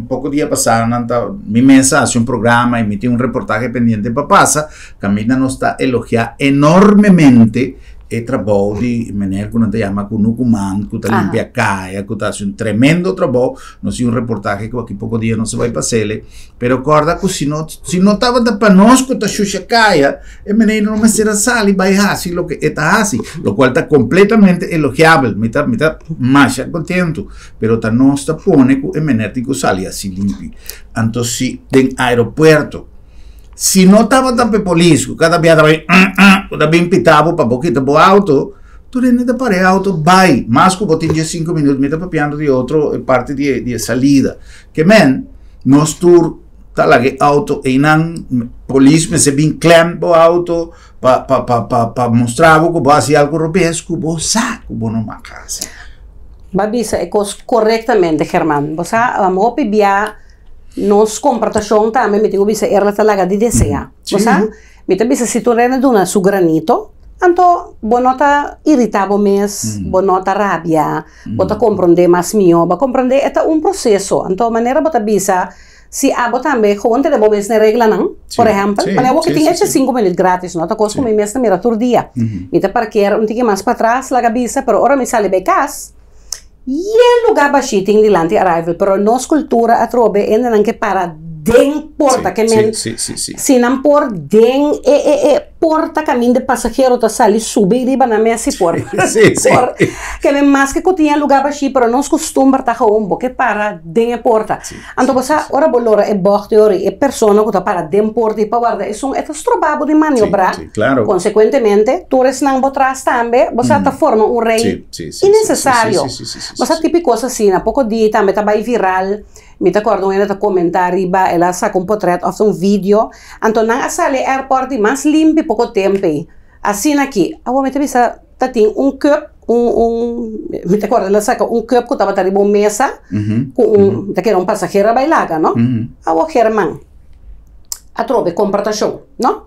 poko dia pasá nan ta mi mes a hasi un programa i mi tin un reportahe pendiente pa pasa kaminda nos ta elogiá enormemente. E trabou di meneer ku nan ta yama Kunuku Man ku ta limpia kaya, ku ta hasi un tremendo trabou. Nos tin un reportahe ku aki poko dia nos ta bai pas'ele. Pero kòrda ku si no si no tabata pa nos ku ta shusha kaya, e meneer no mester a sali bai hasi loke e ta hasi, lokual ta kompletamente elogiabel. Mi ta mi ta masha kontentu, pero ta nos ta pone ku e meneer tin ku sali hasi limpi. Anto si den aeropuerto Si no tabata p'e polis ku kada bia ta bai ku ta bin pita bo pa bo kita bo auto, tur hende ta para e auto bai. Mas ku bo tin dje sinku minut, mi ta papiando di otro parti di e salida. Ke men, nos tur ta laga e auto einan, polis mester bin klem bo auto pa pa pa pa pa mustra bo ku bo hasi algu robes ku bo sa ku bo no mag hasi. Bo a bisa e kos korektamente, German. Bo sa, hopi bia. Nos komportashon tambe mi tin ku bisa Erla ta laga di deseá. Bo sa? Mi ta bisa si tur hende duna su granito, anto bo no ta iritá bo mes, bo no ta rabia, bo ta komprondé mas mihó. Bo a komprondé e ta un proseso. Anto manera bo ta bisa si abo tambe gewoon tene bo mes na e reglanan, por ehèmpel, manera bo ke tin echa sinku minüt grátis, no ta kos ku mi mes ta mira tur dia. Mi ta parker un tiki mas patras laga bisa, pero ora mi sali bai kas, Yen lugar bashí tin dilanti arrival, pero nos cultura atrobe hendenan ke para den porta, ke men si nan por den e e e porta kaminda e pasahero ta sali subi riba nan mes si por por ke men maske ku tin e lugar bashí pero nos costumber ta gewoon bo ke para den e porta. Anto bo sa ora bo lora e bògt e ora e persona ku ta para den porta i pa warda esun e ta stroba bo di maniobrá, konsekuentemente tur esnan bo tras tambe bo sa ta forma un rei. Innecesario. Bo sa tipi kos asina. Poko di tambe ta bai viral. Mi ta kòrda un hende ta komentá riba, el a saka un potrèt òf un video. Anto nan a sali e airport di mas limpi poko tempu ei. Asina aki. Awor mi ta bisa ta tin un cup, un un mi ta kòrda el a saka un cup ku tabata riba un mesa ku un, mi ta kere un pasahero a bai laga, no? Awor German, atrobe komportashon, no?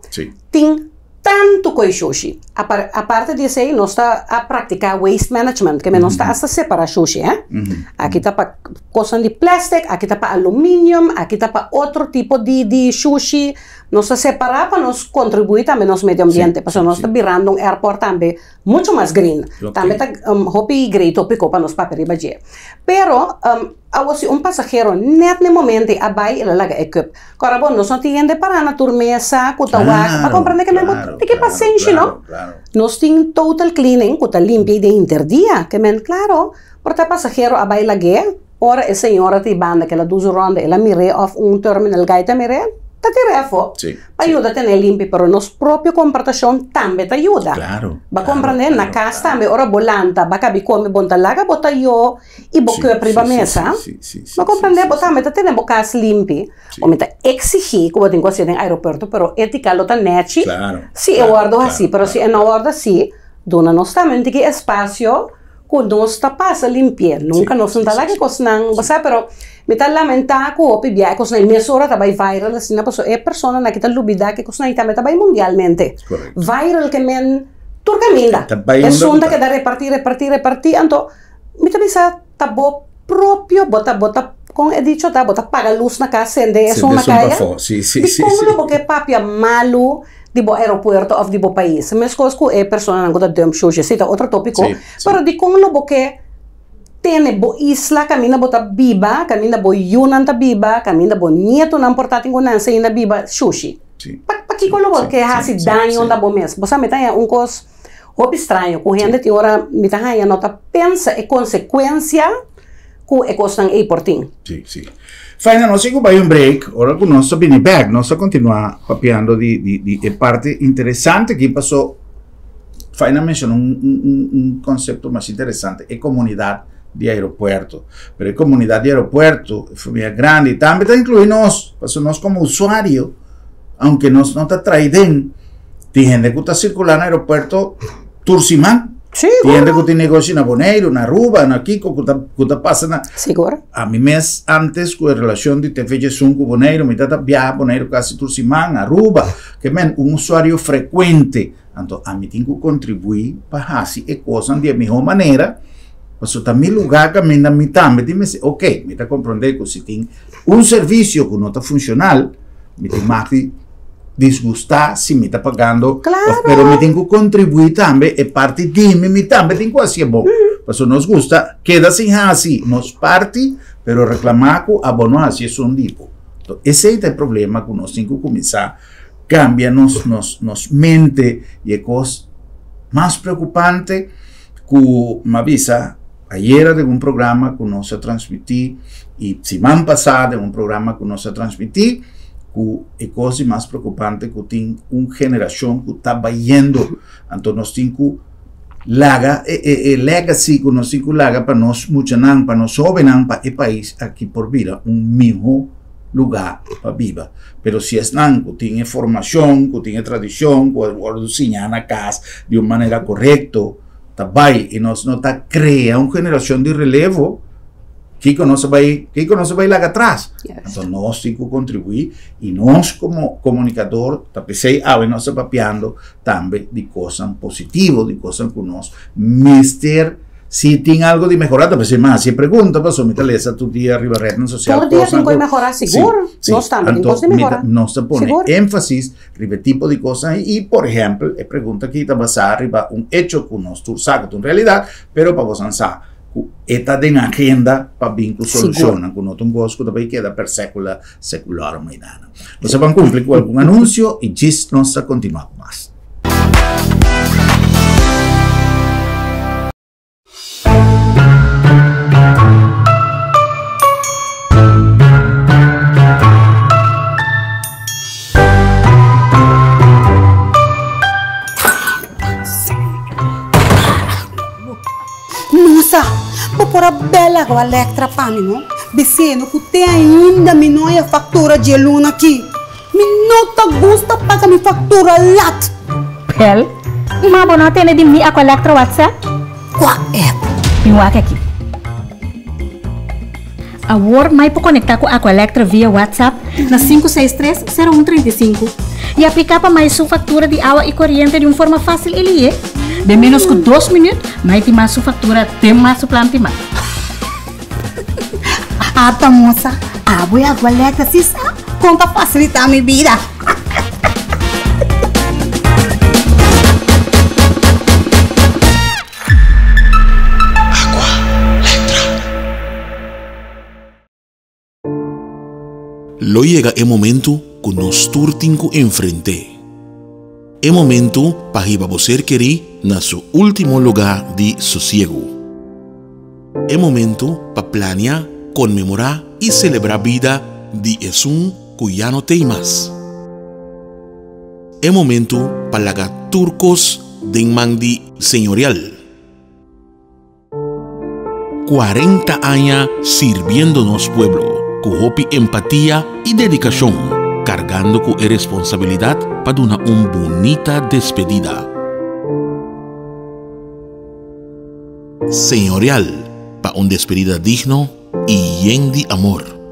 Tin. Tantu ku e shushi. Aparte di esei nos ta a praktiká waste management, ke men nos ta asta separá shushi, hè. Aki ta pa kosnan di plastic, aki ta pa aluminium, aki ta pa otro tipo di di shushi. Nos ta separá pa nos kontribuí tambe nos medio ambiente, pasobra nos ta birando un airport tambe muchu mas green. Tambe ta hopi grei tópiko pa nos papia riba dje. Pero Awor si un pasahero net n'e momento ei a bai el a laga e cup. Kòrda bo, nos no tin hende pará na tur mesa ku ta wak pa komprendé ke men bo tin ke pasenshi no. Nos tin total cleaning ku ta limpia ei den hinter dia. Ke men klaro, por ta pasahero a bai lag'é, ora e señora ta ei banda ke el a dusu ronda el a mir'é òf un terminal guy ta mir'é, ta tir'é afó. Pa yuda tene limpi, pero nos propio komportashon tambe ta yuda. Bo a komprendé? Na kas tambe ora bo lanta, bo a kabi kome, bo no ta laga bo ta yo. I bo keup riba mesa, bo komprendé, bo tambe ta tene bo kas limpi. Bo mi ta eksigí ku bo tin ku hasié den aeropuerto, pero étika lo ta nèchi si e wòrdu hasí, pero si e no wòrdu hasí, duna nos tambe un tiki espasio ku nos ta pasa limpié. Nunka nos no ta laga e kosnan, bo sa, pero mi ta lamentá ku hopi bia e kosnan ei mesora ta bai viral asina, pasobra e personanan aki ta lubidá ku e kosnan ei tambe ta bai mundialmente. Viral ke men tur kaminda. Esun ta keda repartí, repartí, repartí, anto. Mi ta bisa ta bo propio, bo ta bo ta kon e dicho ta bo ta paga lus na kas sende esun na kaya. Dikon lo bo ke papia malu di bo aeropuerto of di bo pais? Meskos ku e personanan ku ta dump shushi, esei ta otro topiko, pero dikon lo bo ke tene bo isla kaminda bo ta biba, kaminda bo yunan ta biba, kaminda bo nietonan por ta tin ku nanse ainda biba shushi? Pakiko lo bo ke hasi daño na bo mes? Bo sa mi ta haña un kos. Hopi straño ku hende tin ora mi ta haña no ta pensa e konsekuensia ku e kosnan ei por tin. Sí, sí. Faina, nos tin ku bai un break. Ora ku nos ta bini bèk, nos ta kontinuá papiando di di di e parti interesante aki paso Faina menshoná un un un un konsepto mas interesante, e komunidat di aeropuerto. Pero e komunidat di aeropuerto, e famia grandi, tambe ta inkluí nos, paso nos komo usuario, aunke nos no ta trai den, Tin hende ku ta sirkulá na aeropuerto tur siman. Sí, Tin hende ku tin negoshi na Boneiru, na Aruba, na kiko ku ta ku ta pasa na. Sigur. Ami mes antes ku e relashon di TV Djesun ku Boneiru, mi ta ta biaha Boneiru kasi tur siman, Aruba. Ke men un usuario frekuente. Anto ami tin ku kontribuí pa hasi e kosnan di e mihó manera, pasobra ta mi lugá kaminda mi tambe tin mester, oke, mi ta komprondé ku si tin un servisio ku no ta funshonal, mi tin mag di. disgustá si mi ta pagando. Claro. Pero mi tin ku kontribuí tambe e parti di mi, mi tambe tin ku hasi e bon. Pasobra nos gusta keda sin hasi nos parti, pero reklamá ku abo no hasi esun di bo. Enton esei ta e problema ku nos tin ku kuminsá kambia nos nos nos mente i e kos mas preokupante ku mi a bisa ayera den un programa ku nos a transmití i siman pasá den un programa ku nos a transmití ku e kos di mas preokupante ku tin un generashon ku ta bayendo anto nos tin ku laga e e e legacy ku nos tin ku laga pa nos muchanan pa nos hóbennan pa e pais aki por bira un mihó lugá pa biba. Pero si esnan ku tin e formashon, ku tin e tradishon, ku a wòrdu siñá na kas di un manera korekto ta bai i nos no ta krea un generashon di relevo, kiko nos a bai, kiko nos a bai laga atras? Anto nos tin ku kontribuí i nos komo komunikador ta p'esei awe nos ta papiando tambe di kosnan positivo, di kosnan ku nos mester. Si tin algo di mehora ta p'esei mas e pregunta pasobra mi ta lesa tur dia riba rednan sosial Tur dia tin ku e mehora sigur nos tambe tin kos di mehora nos ta pone énfasis riba e tipo di kosnan i por ehèmpel e pregunta aki ta basá riba un echo ku nos tur sa ku ta un realidat pero pa bosan sa ku e ta den agenda pa bin ku solushonnan ku no ta un kos ku ta bai keda per sekula sekulorum ainda. Nos a ban kumpli ku algun anunsio i djis nos ta kontinuá ku mas. Nosa, bo por a bel awa Electra pa mi, no? Biseno ku te ainda mi no haya faktura dje luna aki. Mi no ta gusta paga mi factura lat. Pel, ma bo no a tende di mi Aqualectra WhatsApp? Kua app? Mi wak aki. Awor mai por conecta cu Aqualectra via WhatsApp na 563 0135 y aplica pa mai su factura di awa y coriente di un forma facil y lihe. Den menos cu dos minuut mai tin mas su factura den mas su plan tin mas. Ata mosa, abo e Aqualectra si sa Kon ta fasilitá mi bida. Aqua Lectra. Lo yega e momentu ku nos tur tin ku enfrent'é. E momentu pa hiba bo ser kerí na su último lugá di sosiegu. E momento pa plania, konmemorá i selebrá bida di esun ku ya no t'ei mas. E momento pa laga tur kos den man di Señorial. 40 aña sirbiendo nos pueblo ku hopi empatia i dedikashon, kargando ku e responsabilidat pa duna un bunita despedida. Señorial pa un despedida digno y yen di amor.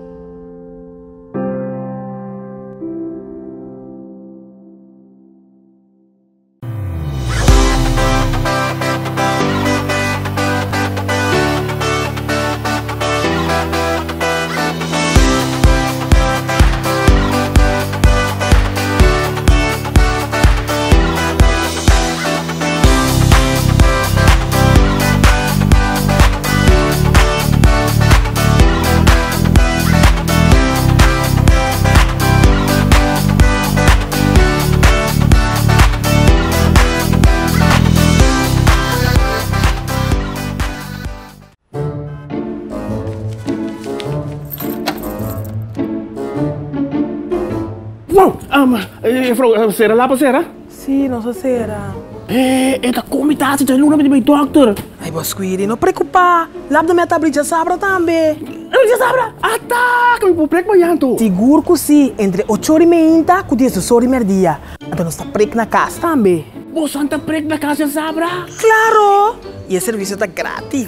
Wow, um, juffrouw, sera lapa sera? Sí, nos a sera. Eh, e ta komi tasi dja luna mi di bai dokter. Ai, bo Squiri, no preokupá. Lap de meta abri djasabra tambe. Abri djasabra? Ata, ku mi por prek mañan anto. Sigur ku sí, entre ocho ora i meinta ku diesdos ora i merdia. Anto nos ta prek na kas tambe. Bosan ta prek na kas djasabra? Klaro! I e servisio ta gratis.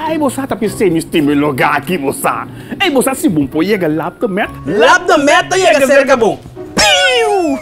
Ai, bo sa ta pis'é mi stima e lugá aki, bo sa. Ei, bo sa si bon por yega Lap de Met? Lap de Met ta yega serka bo. Piu!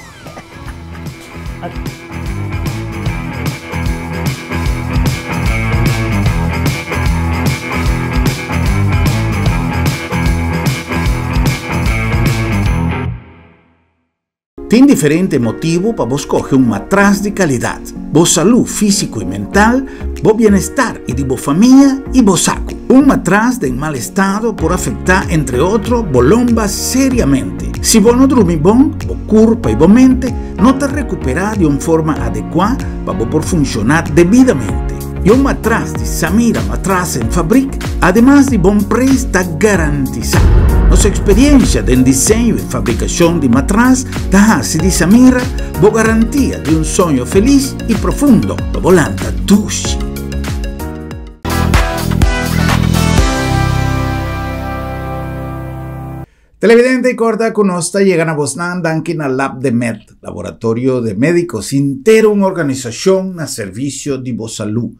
Tin diferente motibu pa bo skohe un matras di kalidat, bo salú físiko i mental, bo bienestar i di bo famia i bo saku. Un matras den mal estado por afektá entre otro bo lomba seriamente. Si bo no drumi bon, bo kurpa i bo mente no ta rekuperá di un forma adekuá pa bo por funshoná debidamente. I un matras di Samira Matrasenfabriek, ademas di bon preis ta garantisá. Nos eksperiencia den diseño i fabrikashon di matras ta hasi di Samira bo garantia di un soño felis i profundo pa bo lanta dushi. Televidente y corda cu nos ta yega na bosnan danki na Lab de Med, laboratorio de medicos intero un organisacion na servicio di bo salud.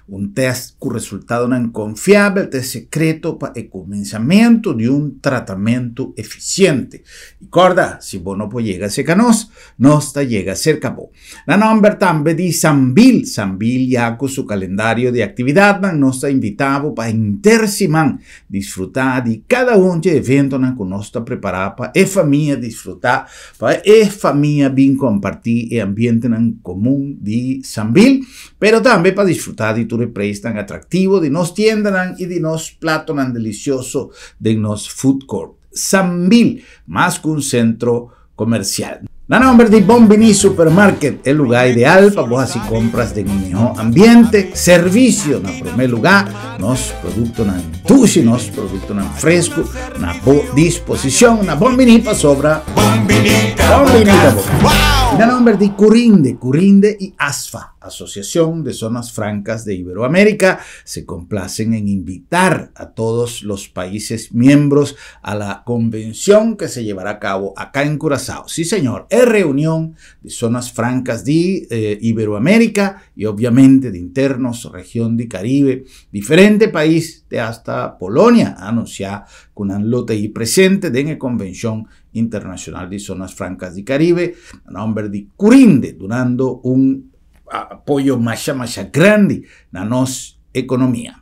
Un test cu resultadonan confiabel ta e secreto pa e cuminsamentu di un tratamentu eficiente. Y corda, si bo no por yega cerca nos, nos ta yega cerca bo. Na nomber tambe di Sambil, Sambil ya cu su calendario di actividadnan nos ta invita bo pa henter siman disfruta di cada un dje eventonan cu nos ta prepara pa e famia disfruta, pa e famia bin comparti e ambientenan comun di Sambil, pero tambe pa disfruta di tur e prijsnan atractivo di nos tiendanan y di nos platonan delicioso den nos food court. Sambil, mas cu un centro comercial. Na nomber di Bon Bini Supermarket, e lugar ideal pa bo haci compras den un miho ambiente, servicio na prome lugar, nos productonan dushi, nos productonan fresco na bo disposicion. Na Bon Bini pasobra Bon Bini ta bo cas. Na nomber di Curinde, Curinde y ASFA. Asociación de Zonas Francas de Iberoamérica, se complacen en invitar a todos los países miembros a la convención que se llevará a cabo acá en Curazao. Sí, señor, es reunión de zonas francas de eh, Iberoamérica y obviamente de internos, región de Caribe, diferente país de hasta Polonia, anuncia con un lote y presente de la convención Internacional di Zonas Francas di Caribe, na nomber di Curinde, dunando un apoyo masha masha grandi na nos economia.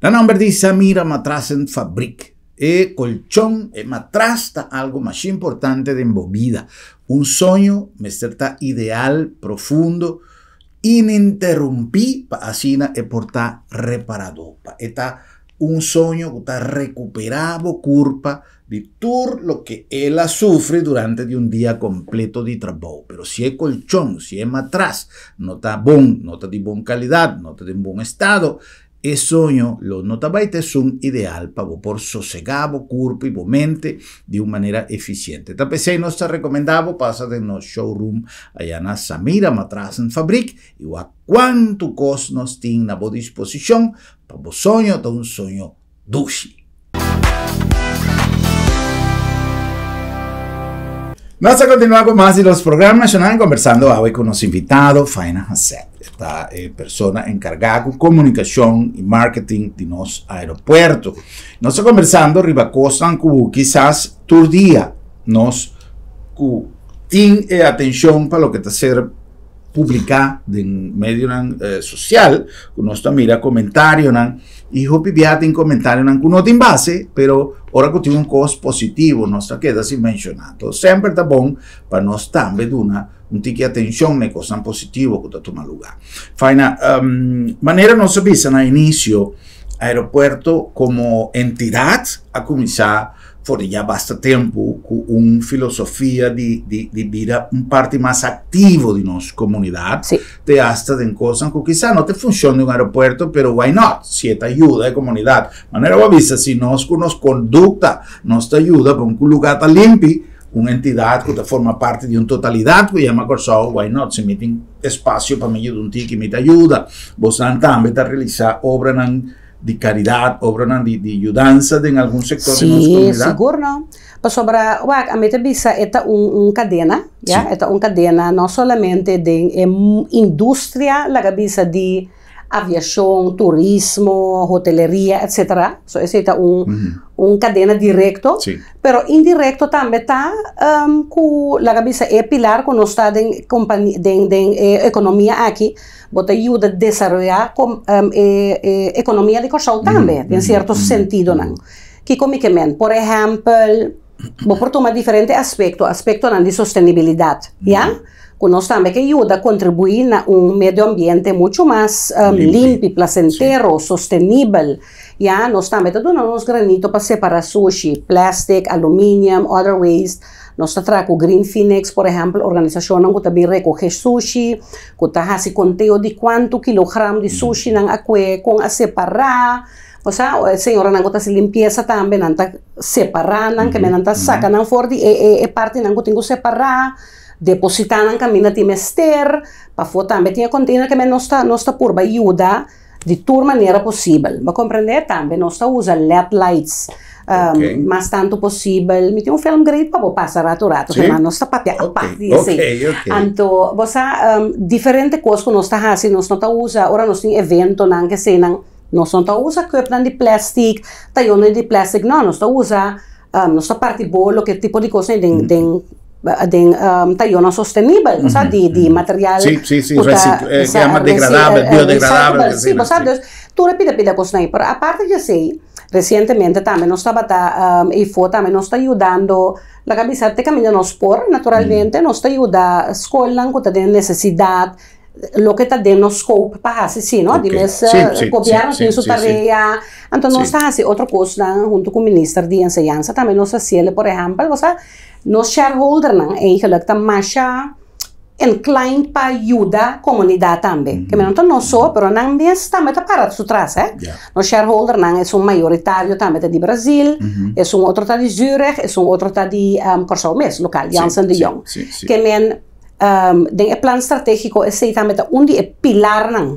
Na nomber di Samira Matrassen Fabriek, e colchon, e matras ta algo masha importante den bo bida. Un soño mester ta ideal, profundo, ininterumpi pa asina e por ta reparado, pa e ta un soño cu ta recupera bo curpa di tur loke el a sufri durante di un dia completo di trabou. Pero si e colchon, si e matras no ta bon, no ta di bon calidad, no ta den bon estado, e soño lo no ta bay ta esun ideal pa bo por sosega bo curpo y bo mente di un manera eficiente. Ta p'esey nos ta recomenda bo pasa den nos showroom aya na Samira Matrasenfabriek y wak cuanto cos nos tin na bo disposicion pa bo soño ta un soño dushi. Nos a continua cu mas di nos programa nacional conversando awe cu nos invitado Faina Hasset. Ta e persona encarga cu comunicacion y marketing di nos aeropuerto. Nos ta conversando riba cosnan cu kisas tur dia nos cu tin e atencion pa loke ta ser publica den medionan social cu nos ta mira comentarionan y hopi bia tin comentarionan cu no tin base pero ora cu tin un cos positivo nos ta keda sin menciona. Enton semper ta bon pa nos tambe duna un tiki atencion na e cosnan positivo cu ta tuma luga. Faina, manera nos a bisa na inicio aeropuerto como entidad a cuminsa for di ya basta tempu ku un filosofia di di di bira un parti mas aktivo di nos komunidat. Sí. Te hasta den kosnan ku kisa no ta e funshon di un aeropuerto, pero why not? Si e ta yuda e komunidat. Manera bo a bisa, si nos ku nos kondukta nos ta yuda pa un lugá ta limpi, un entidat ku ta forma parti di un totalidat ku yama Kòrsou, why not? Si mi tin espasio pa mi yuda un tiki, mi ta yuda. Bosnan tambe ta realisá obranan di karidat, obranan di di yudansa den algun sektor di nos Sí, komunidat? sigur no. Pasobra, wak, ami ta bisa e ta un un kadena, ya, e ta un kadena no solamente den e industria, laga bisa, di aviashon, turismo, hoteleria, etcetera. So esei ta un un kadena direkto, pero indirekto tambe ta ku, laga bisa, e pilar ku nos ta den kompani den den e ekonomia aki. Bo ta yuda desaroyá e ekonomia di Kòrsou tambe, den sierto sentidonan. Kiko mi ke men? Por ehèmpel. Bo por tuma diferente aspekto, aspektonan di sostenibilidat, ya, ku nos tambe ke yuda kontribuí na un medio ambiente muchu mas limpi, plasentero, sostenibel, ya. Nos tambe ta duna nos granito pa separá sushi, plastic, aluminium, other waste. Nos ta traha ku Green Phoenix, por ehèmpel, organisashonnan ku ta bin rekohé sushi, ku ta hasi konteo di kuantu kilogram di sushi nan a kue, kon a separá. Osea, e señoranan ku ta hasi limpiesa tambe nan ta separá nan, keme nan ta saka nan for di e e partinan ku tin ku separá, depositá nan kaminda tin mester, pafó tambe tin e container keme nos ta nos ta purba yuda di tur manera posibel. Bo a komprendé? Tambe nos ta usa led lights mas tantu posibel. Mi tin un film great pa bo pasa ratu ratu, kema nos ta papia apart di esei. Anto bo sa diferente kos ku nos ta hasi, nos no ta usa ora nos tin eventonan keseinan. Nos no ta usa cupnan di plastic, tayonan di plastic, no, nos ta usa, nos ta parti bolo, ke tipo di cosnan den, den, den tayonan sostenibel, bo sa, di, di material Sí, sí, sí, cu ta, recic- eh, sa, ke yama degradabel, reci- biodegradabel, recyclable, sí, bo sa, sí. dus tur e pida pida cosnan ei. Pero aparte di esei, recientemente tambe nos tabata eyfo tambe nos ta yudando, laga bisa te caminda nos por, naturalmente, nos ta yuda scolnan cu ta den necesidad, Loke ta den nos scope pa hasi si, no? Di mes gobierno tin su tarea, anto nos ta hasi otro cosnan hunto cu minister di enseñansa tambe nos ta hasiel, por ehempel, bo sa nos shareholdernan eigenlijk ta masha inclined pa yuda comunidad tambe, ke no ta nos so, pero nan mes tambe ta para su tras, eh. Nos shareholdernan esun mayoritario tambe ta di Brazil, esun otro ta di Zurich, esun otro ta di Kòrsou mes, local, Jansen de Jong. Ke men. Den e plan stratégiko esei tambe ta un di e pilarnan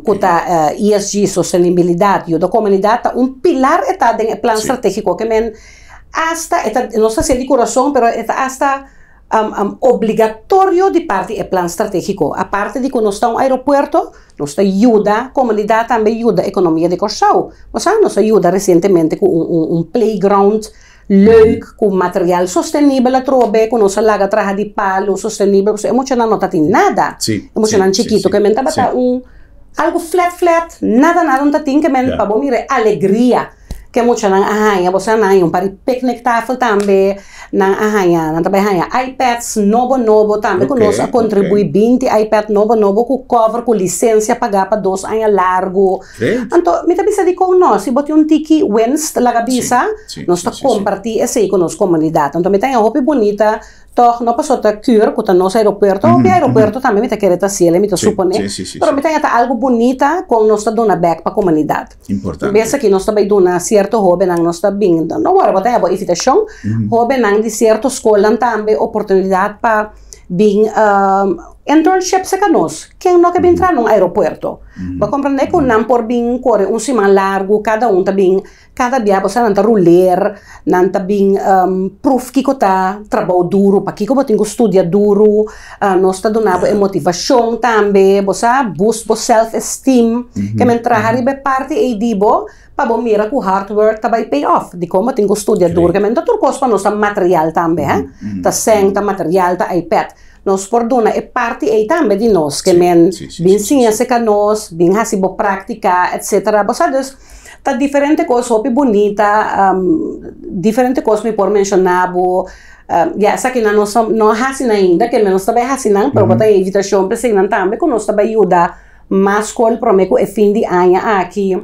ku ta ESG, sostenibilidat, yuda komunidat, ta un pilar e ta den e plan stratégiko. Ke men asta e ta, nos ta hasié di kurason, pero e ta asta obligatorio di parti e plan stratégiko. Aparte di ku nos ta un aeropuerto, nos ta yuda komunidat tambe yuda ekonomia di Kòrsou. Bo sa, nos a yuda resientemente ku un playground Leuk ku material sostenibel atrobe ku nos a laga traha di palu sostenibel pasobra e muchanan no ta tin nada. Sí, E muchanan sí, chikitu sí, ke men tabata sí. un algu flat flat nada nada no ta tin ke men Ya. pa bo mira e alegria ke muchanan a haña bo sa nan a haña un par di picnic tafel tambe nan a haña nan ta bai haña iPads nobo nobo tambe ku nos a Oké, kontribuí oké. binti iPad nobo nobo ku cover ku lisensia pagá pa dos aña largu. Sí. Anto, mi ta bisa dikon no, si bo tin un tiki winst, laga bisa, Sí, sí, nos ta sí, sí, sí. kompartí esei ku nos komunidat. Anto mi ta haña hopi bunita tòg, no pasobra ta kür ku ta nos aeropuerto, hopi aeropuerto tambe mi ta kere ta hasiel, mi ta Sí, suponé, sí, sí, sí, pero sí. mi ta haña ta algu bunita kon nos ta duna bèk pa komunidat. Importante. Bes aki nos ta bai duna sierto hóbennan, nos ta bin, no wòrdu bo ta haña bo invitashon, hóbennan di sierto skolnan tambe oportunidat pa bin internship serka nos. Ken no ke bin traha na un aeropuerto? Bo a komprendé ku nan por bin kore un siman largu, kada un ta bin, kada bia bo sa nan ta ruler, nan ta bin pruf kiko ta trabou duru, pakiko bo tin ku studia duru, nos ta duna bo e motivashon tambe, bo sa boost bo self esteem, ke men traha riba e parti ei di bo pa bo mira ku hard work ta bai pay off. Dikon bo tin ku studia duru? Ke men ta tur kos pa nos ta material tambe, he, ta sèn, ta material, ta ipad. Nos por duna e parti ei tambe di nos, ke men bin siña serka nos, bin hasi bo práktika, etsetera. Bo sa, dus ta diferente kos hopi bunita, diferente kos mi por menshoná bo. Ya esakinan nos no a hasi nan ainda, ke men nos ta bai hasi nan, pero bo ta e invitashon pa eseinan tambe ku nos ta bai yuda mas skol promé ku e fin di aña aki.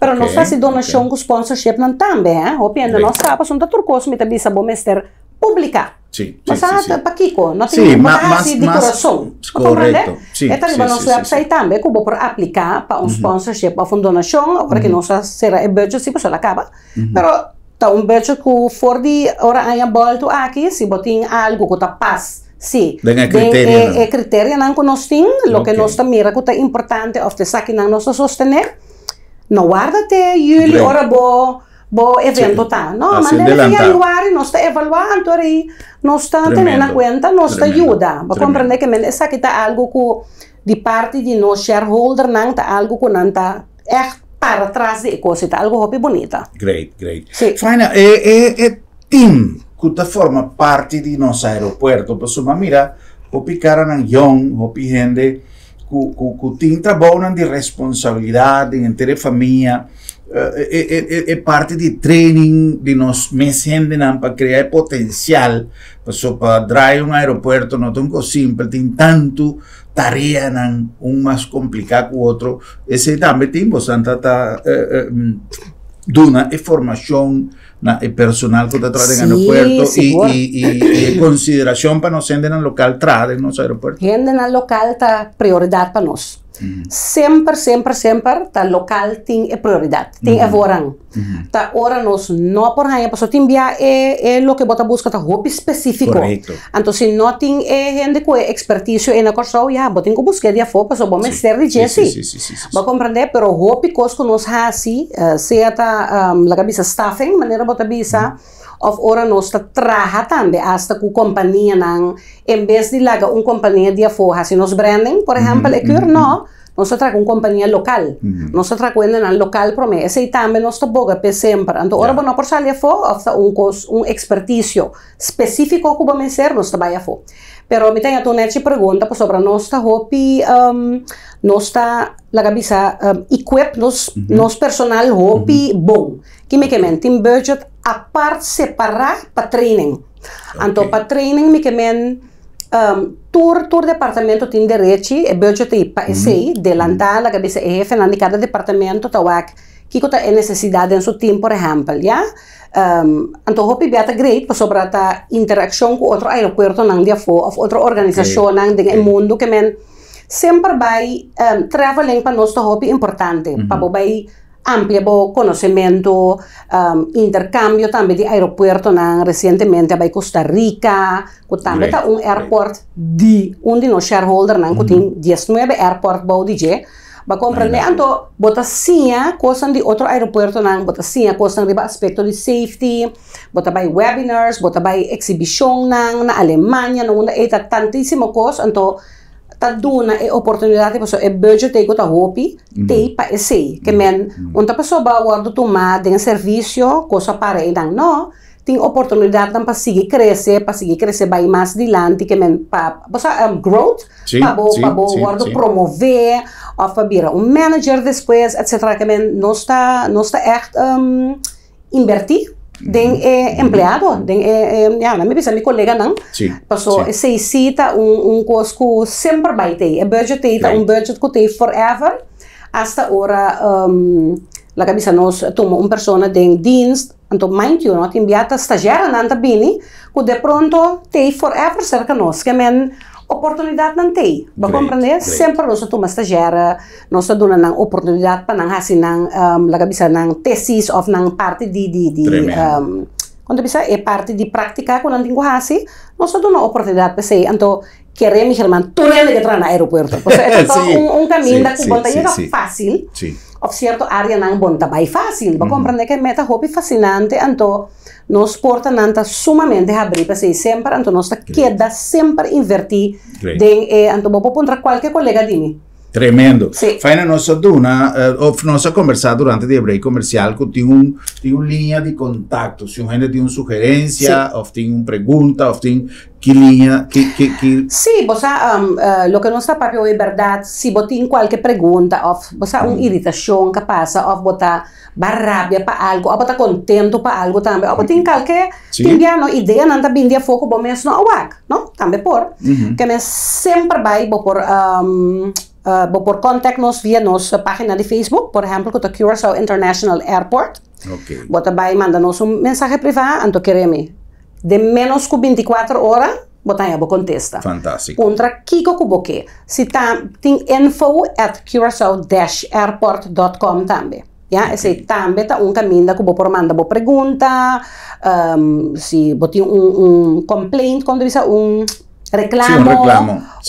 Pero nos ta hasi donashon ku sponsorshipnan tambe, he. Hopi hende no sa, pasobra ta tur kos mi ta bisa bo mester publiká. Sí, Bo sí, sa sí, sí. pakiko? No tin Sí, bo ma, ta mas, hasi di mas, kurason. Bo komprende? correcto. Sí, E ta riba sí, nos sí, sí, sí. website tambe ku bo por apliká pa un sponsorship òf un donashon. Ora ku nos a sera e budget si pasobra el a kaba. Pero ta un budget ku for di ora aña bòltu aki si bo tin algu ku ta pas si Den e den kriterionan. e kriterionan ku nos tin, loke Oké. nos ta mira ku ta importante òf ta esakinan nos ta sostené, no warda te yüli Great. ora bo Bo evento ta. No, Así manera di adelantá. januari nos ta evaluá anto rei nos ta tene na Tremendo, kuenta, nos ta tremendo, yuda. Bo tremendo. komprendé ke men esaki ta algu ku di parti di nos shareholdernan ta algu ku nan ta ègt para tras di e kos i ta algu hopi bunita. Great, great. Sí. Faina, e, e, e team ku ta forma parti di nos aeropuerto, pasobra mira hopi karanan yòn, hopi hende ku, ku, ku tin trabounan di responsabilidat den henter e famia. E, e, e parti di training di nos mes hendenan pa krea e potensial paso pa draai un aeropuerto no ta un kos simpel, tin tantu tareanan un mas kompliká ku otro. Esei tambe tin bosan ta ta duna e formashon na e personal ku ta traha den aeropuerto i i i e konsiderashon pa nos hendenan lokal traha den nos aeropuerto. Hendenan lokal ta prioridat pa nos. Semper, semper, semper ta lokal tin e prioridat, tin e voorrang. Ta ora nos no por haña, pasobra tin bia e e loke bo ta buska ta hopi spesífiko. Anto si no tin e hende ku e ekspertisio ei na Kòrsou, ya, bo tin ku busk'é di afó pasobra bo mester di dje sí. Bo a komprendé? Pero hopi kos ku nos hasi, sea ta laga bisa staffing, manera bo ta bisa, òf ora nos ta traha tambe asta ku kompanianan, en bes di laga un kompania di afó hasi nos branding, por ehèmpel, e kür, no, nos ta traha ku un kompania lokal. Nos ta traha ku hendenan lokal promé. Esei tambe nos ta boga p'e semper. Anto ora bo no por sali afó òf ta un kos, un ekspertisio spesífiko ku bo mester, nos ta bai afó. Pero mi ta haña tur nechi pregunta pasobra nos ta hopi, nos ta laga bisa equip nos nos personal hopi bon. Ki mi ke men? Tin budget apart separá pa training. Anto pa training mi ke men tur tur departamento tin derechi, e budget ei pa esei, delantá laga bisa e hefenan di kada departamento ta wak kiko ta e nesesidat den su team por ehèmpel, ya. Anto hopi bia ta great pasobra ta interakshon ku otro aeropuertonan di afó òf otro organisashonnan den e mundu ke men semper bai traveling pa nos ta hopi importante pa bo bai amplia bo konosementu, interkambio tambe di aeropuertonan resientemente a bai Costa Rica ku tambe ta un airport di un di nos shareholdernan ku tin diesnuebe airport bou di dje. Bo a komprende? Anto bo ta siña kosnan di otro aeropuertonan, bo ta siña kosnan riba aspekto di safety, bo ta bai webinars, bo ta bai eksibishonnan na Alemania, na unda ei ta tantísimo kos, anto ta duna e oportunidat ei pasobra e budget ei ku ta hopi t'ei pa esei. Ke men un ta pasobra a wòrdu tumá den servisio kos a para einan. No, tin oportunidatnan pa sigui krese, pa sigui krese bai mas dilanti ke men pa bo sa growth pa bo pa bo wòrdu promové òf pa bira un manager despues etcetera. Ke men nos ta nos ta ègt inbertí den e empleado, den e, ya, mi bisa mi koleganan, paso esei sí ta un un kos ku semper bai t'ei, e budget ei ta un budget ku t'ei forever, asta ora laga bisa nos tuma un persona den dienst, anto mind you no, tin bia ta stazjèrenan ta bini ku de pronto t'ei forever serka nos, ke men oportunidatnan t'ei, bo komprendé? Semper nos a tuma stazjèr. Nos ta duna nan oportunidat pa nan hasi nan, laga bisa nan tesis òf nan parti di di di kon ta bisa e parti di práktika ku nan tin ku hasi, nos ta duna oportunidat p'esei. Anto kere mi herman tur hende ke traha na aeropuerto. Pasobra e ta tòg un kaminda ku bo ta yega fásil òf sierto áreanan bo no ta bai fásil. Bo komprendé ke meta hopi fasinante anto nos portanan ta sumamente habrí p'esei semper anto nos ta keda semper invertí den e anto bo por puntra kualke kolega di mi. Tremendo. Sí. Faina nos a duna, eh, of nos a conversa durante di e break comercial cu tin un, tin un linea di contacto. Si un hende tin un sugerencia, of tin un pregunta, of tin ki linea, ki, ki, ki. Sí, bo sa, um, eh, loke nos ta papia hoy berdad, si bo tin cualke pregunta of bo sa un iritacion ka pasa of bo ta ba rabia pa algo of bo ta contento pa algo tambe of bo tin kalke tin bia no ideanan ta bini di afo ku bo mes no a wak. No, tambe por. Ke men semper bai bo por bo por contact nos via nos pagina di Facebook, por ehempel ku ta Curaçao International Airport. Bo ta bai manda nos un mensahe privá, anto kere mi den menos ku bintikuater ora bo ta haña bo kontesta. Fantástiko. Puntra kiko ku bo ke. Si ta tin info at curacao dash airport dot com tambe. Ya, esei tambe ta un kaminda ku bo por manda bo pregunta, si bo tin un un complaint, kon ta bisa, un reklamo,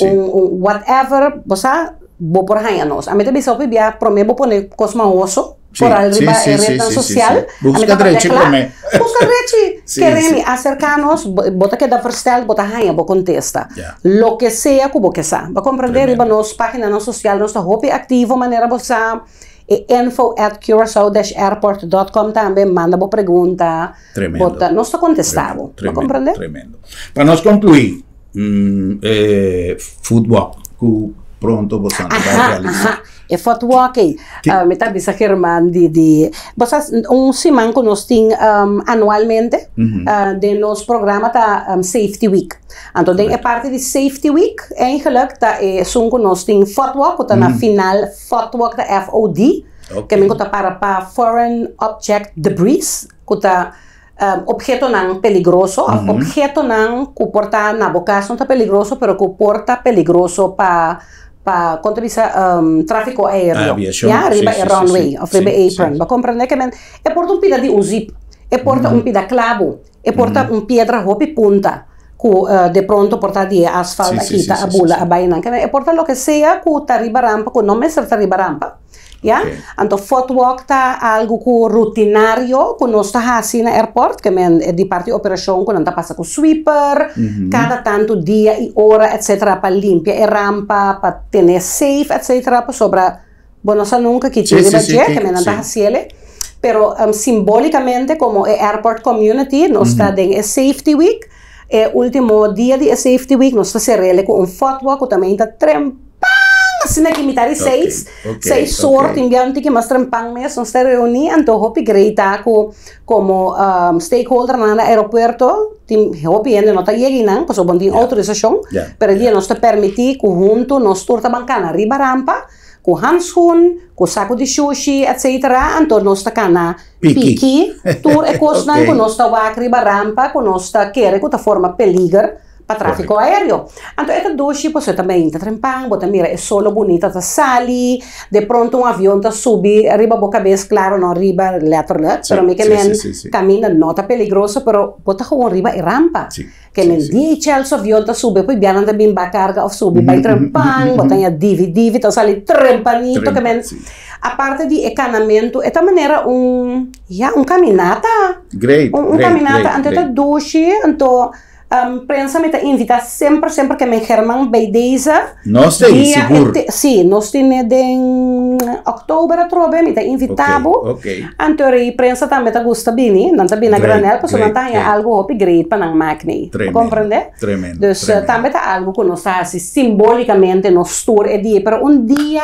un un whatever, bo sa, bo por haña nos. Ami ta bisa hopi bia promé bo pone kos mahoso por al riba e retnan sosial, ami ta papia kla, buska drechi, kere mi aserká nos, bo ta keda verstèld, bo ta haña bo kontesta. Loke sea ku bo ke sa. Bo komprendé riba nos páginanan sosial nos ta hopi aktivo manera bo sa. E info at curacao dash airport dot com tambe manda bo pregunta. Tremendo. Bo ta, nos ta contesta bo. Tremendo, Bo comprende? Tremendo. Pa nos conclui, mm, e food walk cu pronto bo ta bai realisá. Aha, e FOD walk ei. Mi ta bisa German di di bo sa un siman ku nos tin anualmente den nos programa ta Safety Week. Anto den e parti di Safety Week eigenlijk ta esun ku nos tin FOD walk ku ta na final FOD walk ta FOD ke men ku ta para pa Foreign Object Debris ku ta Obhetonan peligroso òf obhetonan ku por ta na bo kas no ta peligroso pero ku por ta peligroso pa pa kon ta bisa tráfiko aéreo ya riba e runway òf riba e apron bo komprende ke men e por ta un pida di un zip e por ta un pida klabu e por ta un piedra hopi punta ku de pronto por ta di e asfalt a kita a bula a bai nan ke men e por ta loke sea ku ta riba rampa ku no mester ta riba rampa. Ya? Anto footwalk ta algu ku rutinario ku nos ta hasi na airport, ke men di parti operashon ku nan ta pasa ku sweeper, kada tantu dia i ora etcetera pa limpia e rampa, pa tene safe etcetera, pasobra bo no sa nunka ki tin riba dje, ke men nan ta hasiele. Pero simbolikamente komo e airport community nos ta den e safety week, E ultimo dia di e safety week nos ta serele ku un fotwa ku ta meinta trempan asina ki mitad di seis, seis or tin bia un tiki mas trempan mes nos ta reuni anto hopi grei ta ku komo stakeholdernan na aeropuerto tin hopi hende no ta yega einan pasobra bo no tin outorisashon pero e dia nos ta permiti ku huntu nos tur ta ban kana riba rampa ku handschoen ku saku di shushi etcetera anto nos ta kana Piki, tur e kosnan ku nos ta wak riba rampa ku nos ta kere ku ta forma peliger pa tráfiko aéreo. Anto e ta dushi pasobra e ta mainta trempan, bo ta mira e solo bunita ta sali, de pronto un avion ta subi riba bo kabes, klaro no riba letterlijk, pero mi ke men kaminda no ta peligroso pero bo ta gewoon riba e rampa. Ke men DHL su avion ta subi apoy bianan ta bin ba karga of subi bai trempan, bo ta haña divi divi ta sali trempanito ke men aparte di e kanamentu e ta manera un ya un kaminata Great, un great, kaminata great, anto e ta great. dushi anto prensa mi ta invita semper semper ke men German bay deze Nos ta ei, dia e sigur. te si nos tene den oktober atrobe mi ta invita Ok, bo ok. Anto rei prensa tambe ta gusta bini, nan ta bini a Great, granel pasobra nan great, ta haña great. algu hopi great pa nan mak nei. Bo Tremendo, komprende? tremendo, Dus tremendo. tambe ta algu ku nos ta hasi simbolikamente nos tur e dia, pero un dia,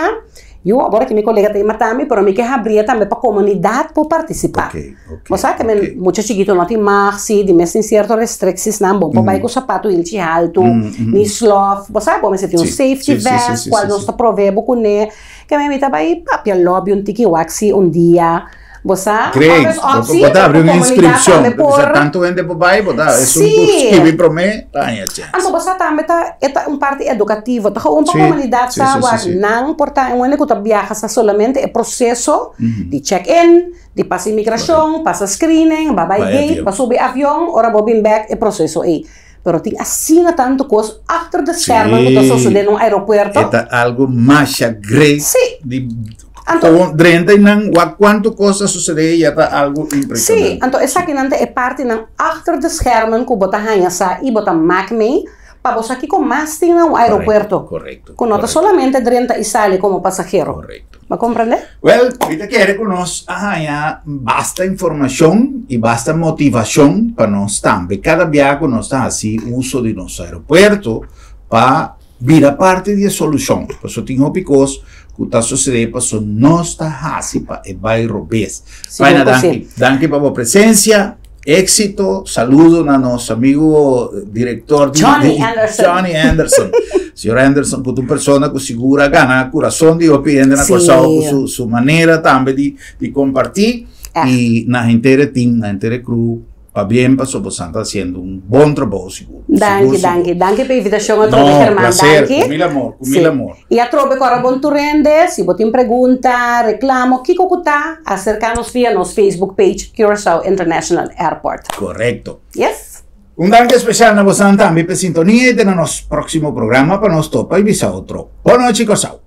yu awor aki mi kolega ta mata mi, pero mi ke habria tambe pa komunidat por partisipá. Ok, ok, Bo sa ke men ok. mucha chikitu no tin mag, si, di mes tin sierto restriksisnan, bo no por bai ku sapatu hilchi haltu, ni slof, bo sa, bo mester tin un Si, safety si, si, si, vest, si, kual si, nos si. ta provee bo kuné. Ke mi ta bai papia lobby un tiki wak si un dia bo sa Great. always optie Bo ta abri pero un ku komunidat inscripcion. tambe por Bisa tantu hende por bai, bo ta esun ku Sí. skibi prome ta haña chance. Anto bo sa tambe ta e ta un parti edukativo, ta gewoon pa Sí, komunidat sí, sa sí, sí, wak sí. nan por ta un hende ku ta biaha sa solamente e proseso di check in, di pasa imigrashon, pasa screening, ba bai Bai gate, avion. ba subi avion, ora bo bin bek e proseso ei. Pero tin asina tantu kos achter de schermen ku ta Sí. sosodé na un aeropuerto. E ta algo masha great. Sí. Di, Anto- gewoon drenta y nan wak cuanto cos a sucede ya ta algo impresionante. Sí, anto esakinan ta e partinan achter de schermen ku bo ta haña sa i bo ta mak mee pa bo sa kiko mas tin na un aeropuerto. Correcto, Ku no ta correcto. solamente drenta i sali komo pasahero. Correcto. Bo comprende? Wel, mi ta kere ku nos a haña basta informashon i basta motivashon pa nos tambe kada bia ku nos ta hasi uso di nos aeropuerto pa bira parti di e solushon. Pasobra tin hopi kos ku ta sosede pasobra nos ta hasi pa e bai robes. Sigur Faina, ku si. danki. Danki pa bo presensia. Éxito, saludo na nos amigo director di, Johnny di, Anderson. Johnny Anderson. Señor Anderson, ku ta un persona ku sigur a gana kurason di hopi hende na Sí. Kòrsou ku su, su manera tambe di, di kompartí. Echt. I na henter e team, na henter e crew, pabien pasobra boso ta hasiendo un bon trabou sigur. Danki, Sigur, danki. sigur. Danki pa e invitashon atrobe, No, German. placer. Danki. Ku mil amor, ku mil Sí. amor. I atrobe ku ora bon tur hende, si bo tin pregunta, reklamo, kiko ku ta, aserka nos via nos Facebook page Curaçao International Airport. Korekto. Yes. Un danki espesial na bosan tambe pa e sintonia i te na nos próksimo programa pa nos topa i bisa otro. Bon nochi Kòrsou.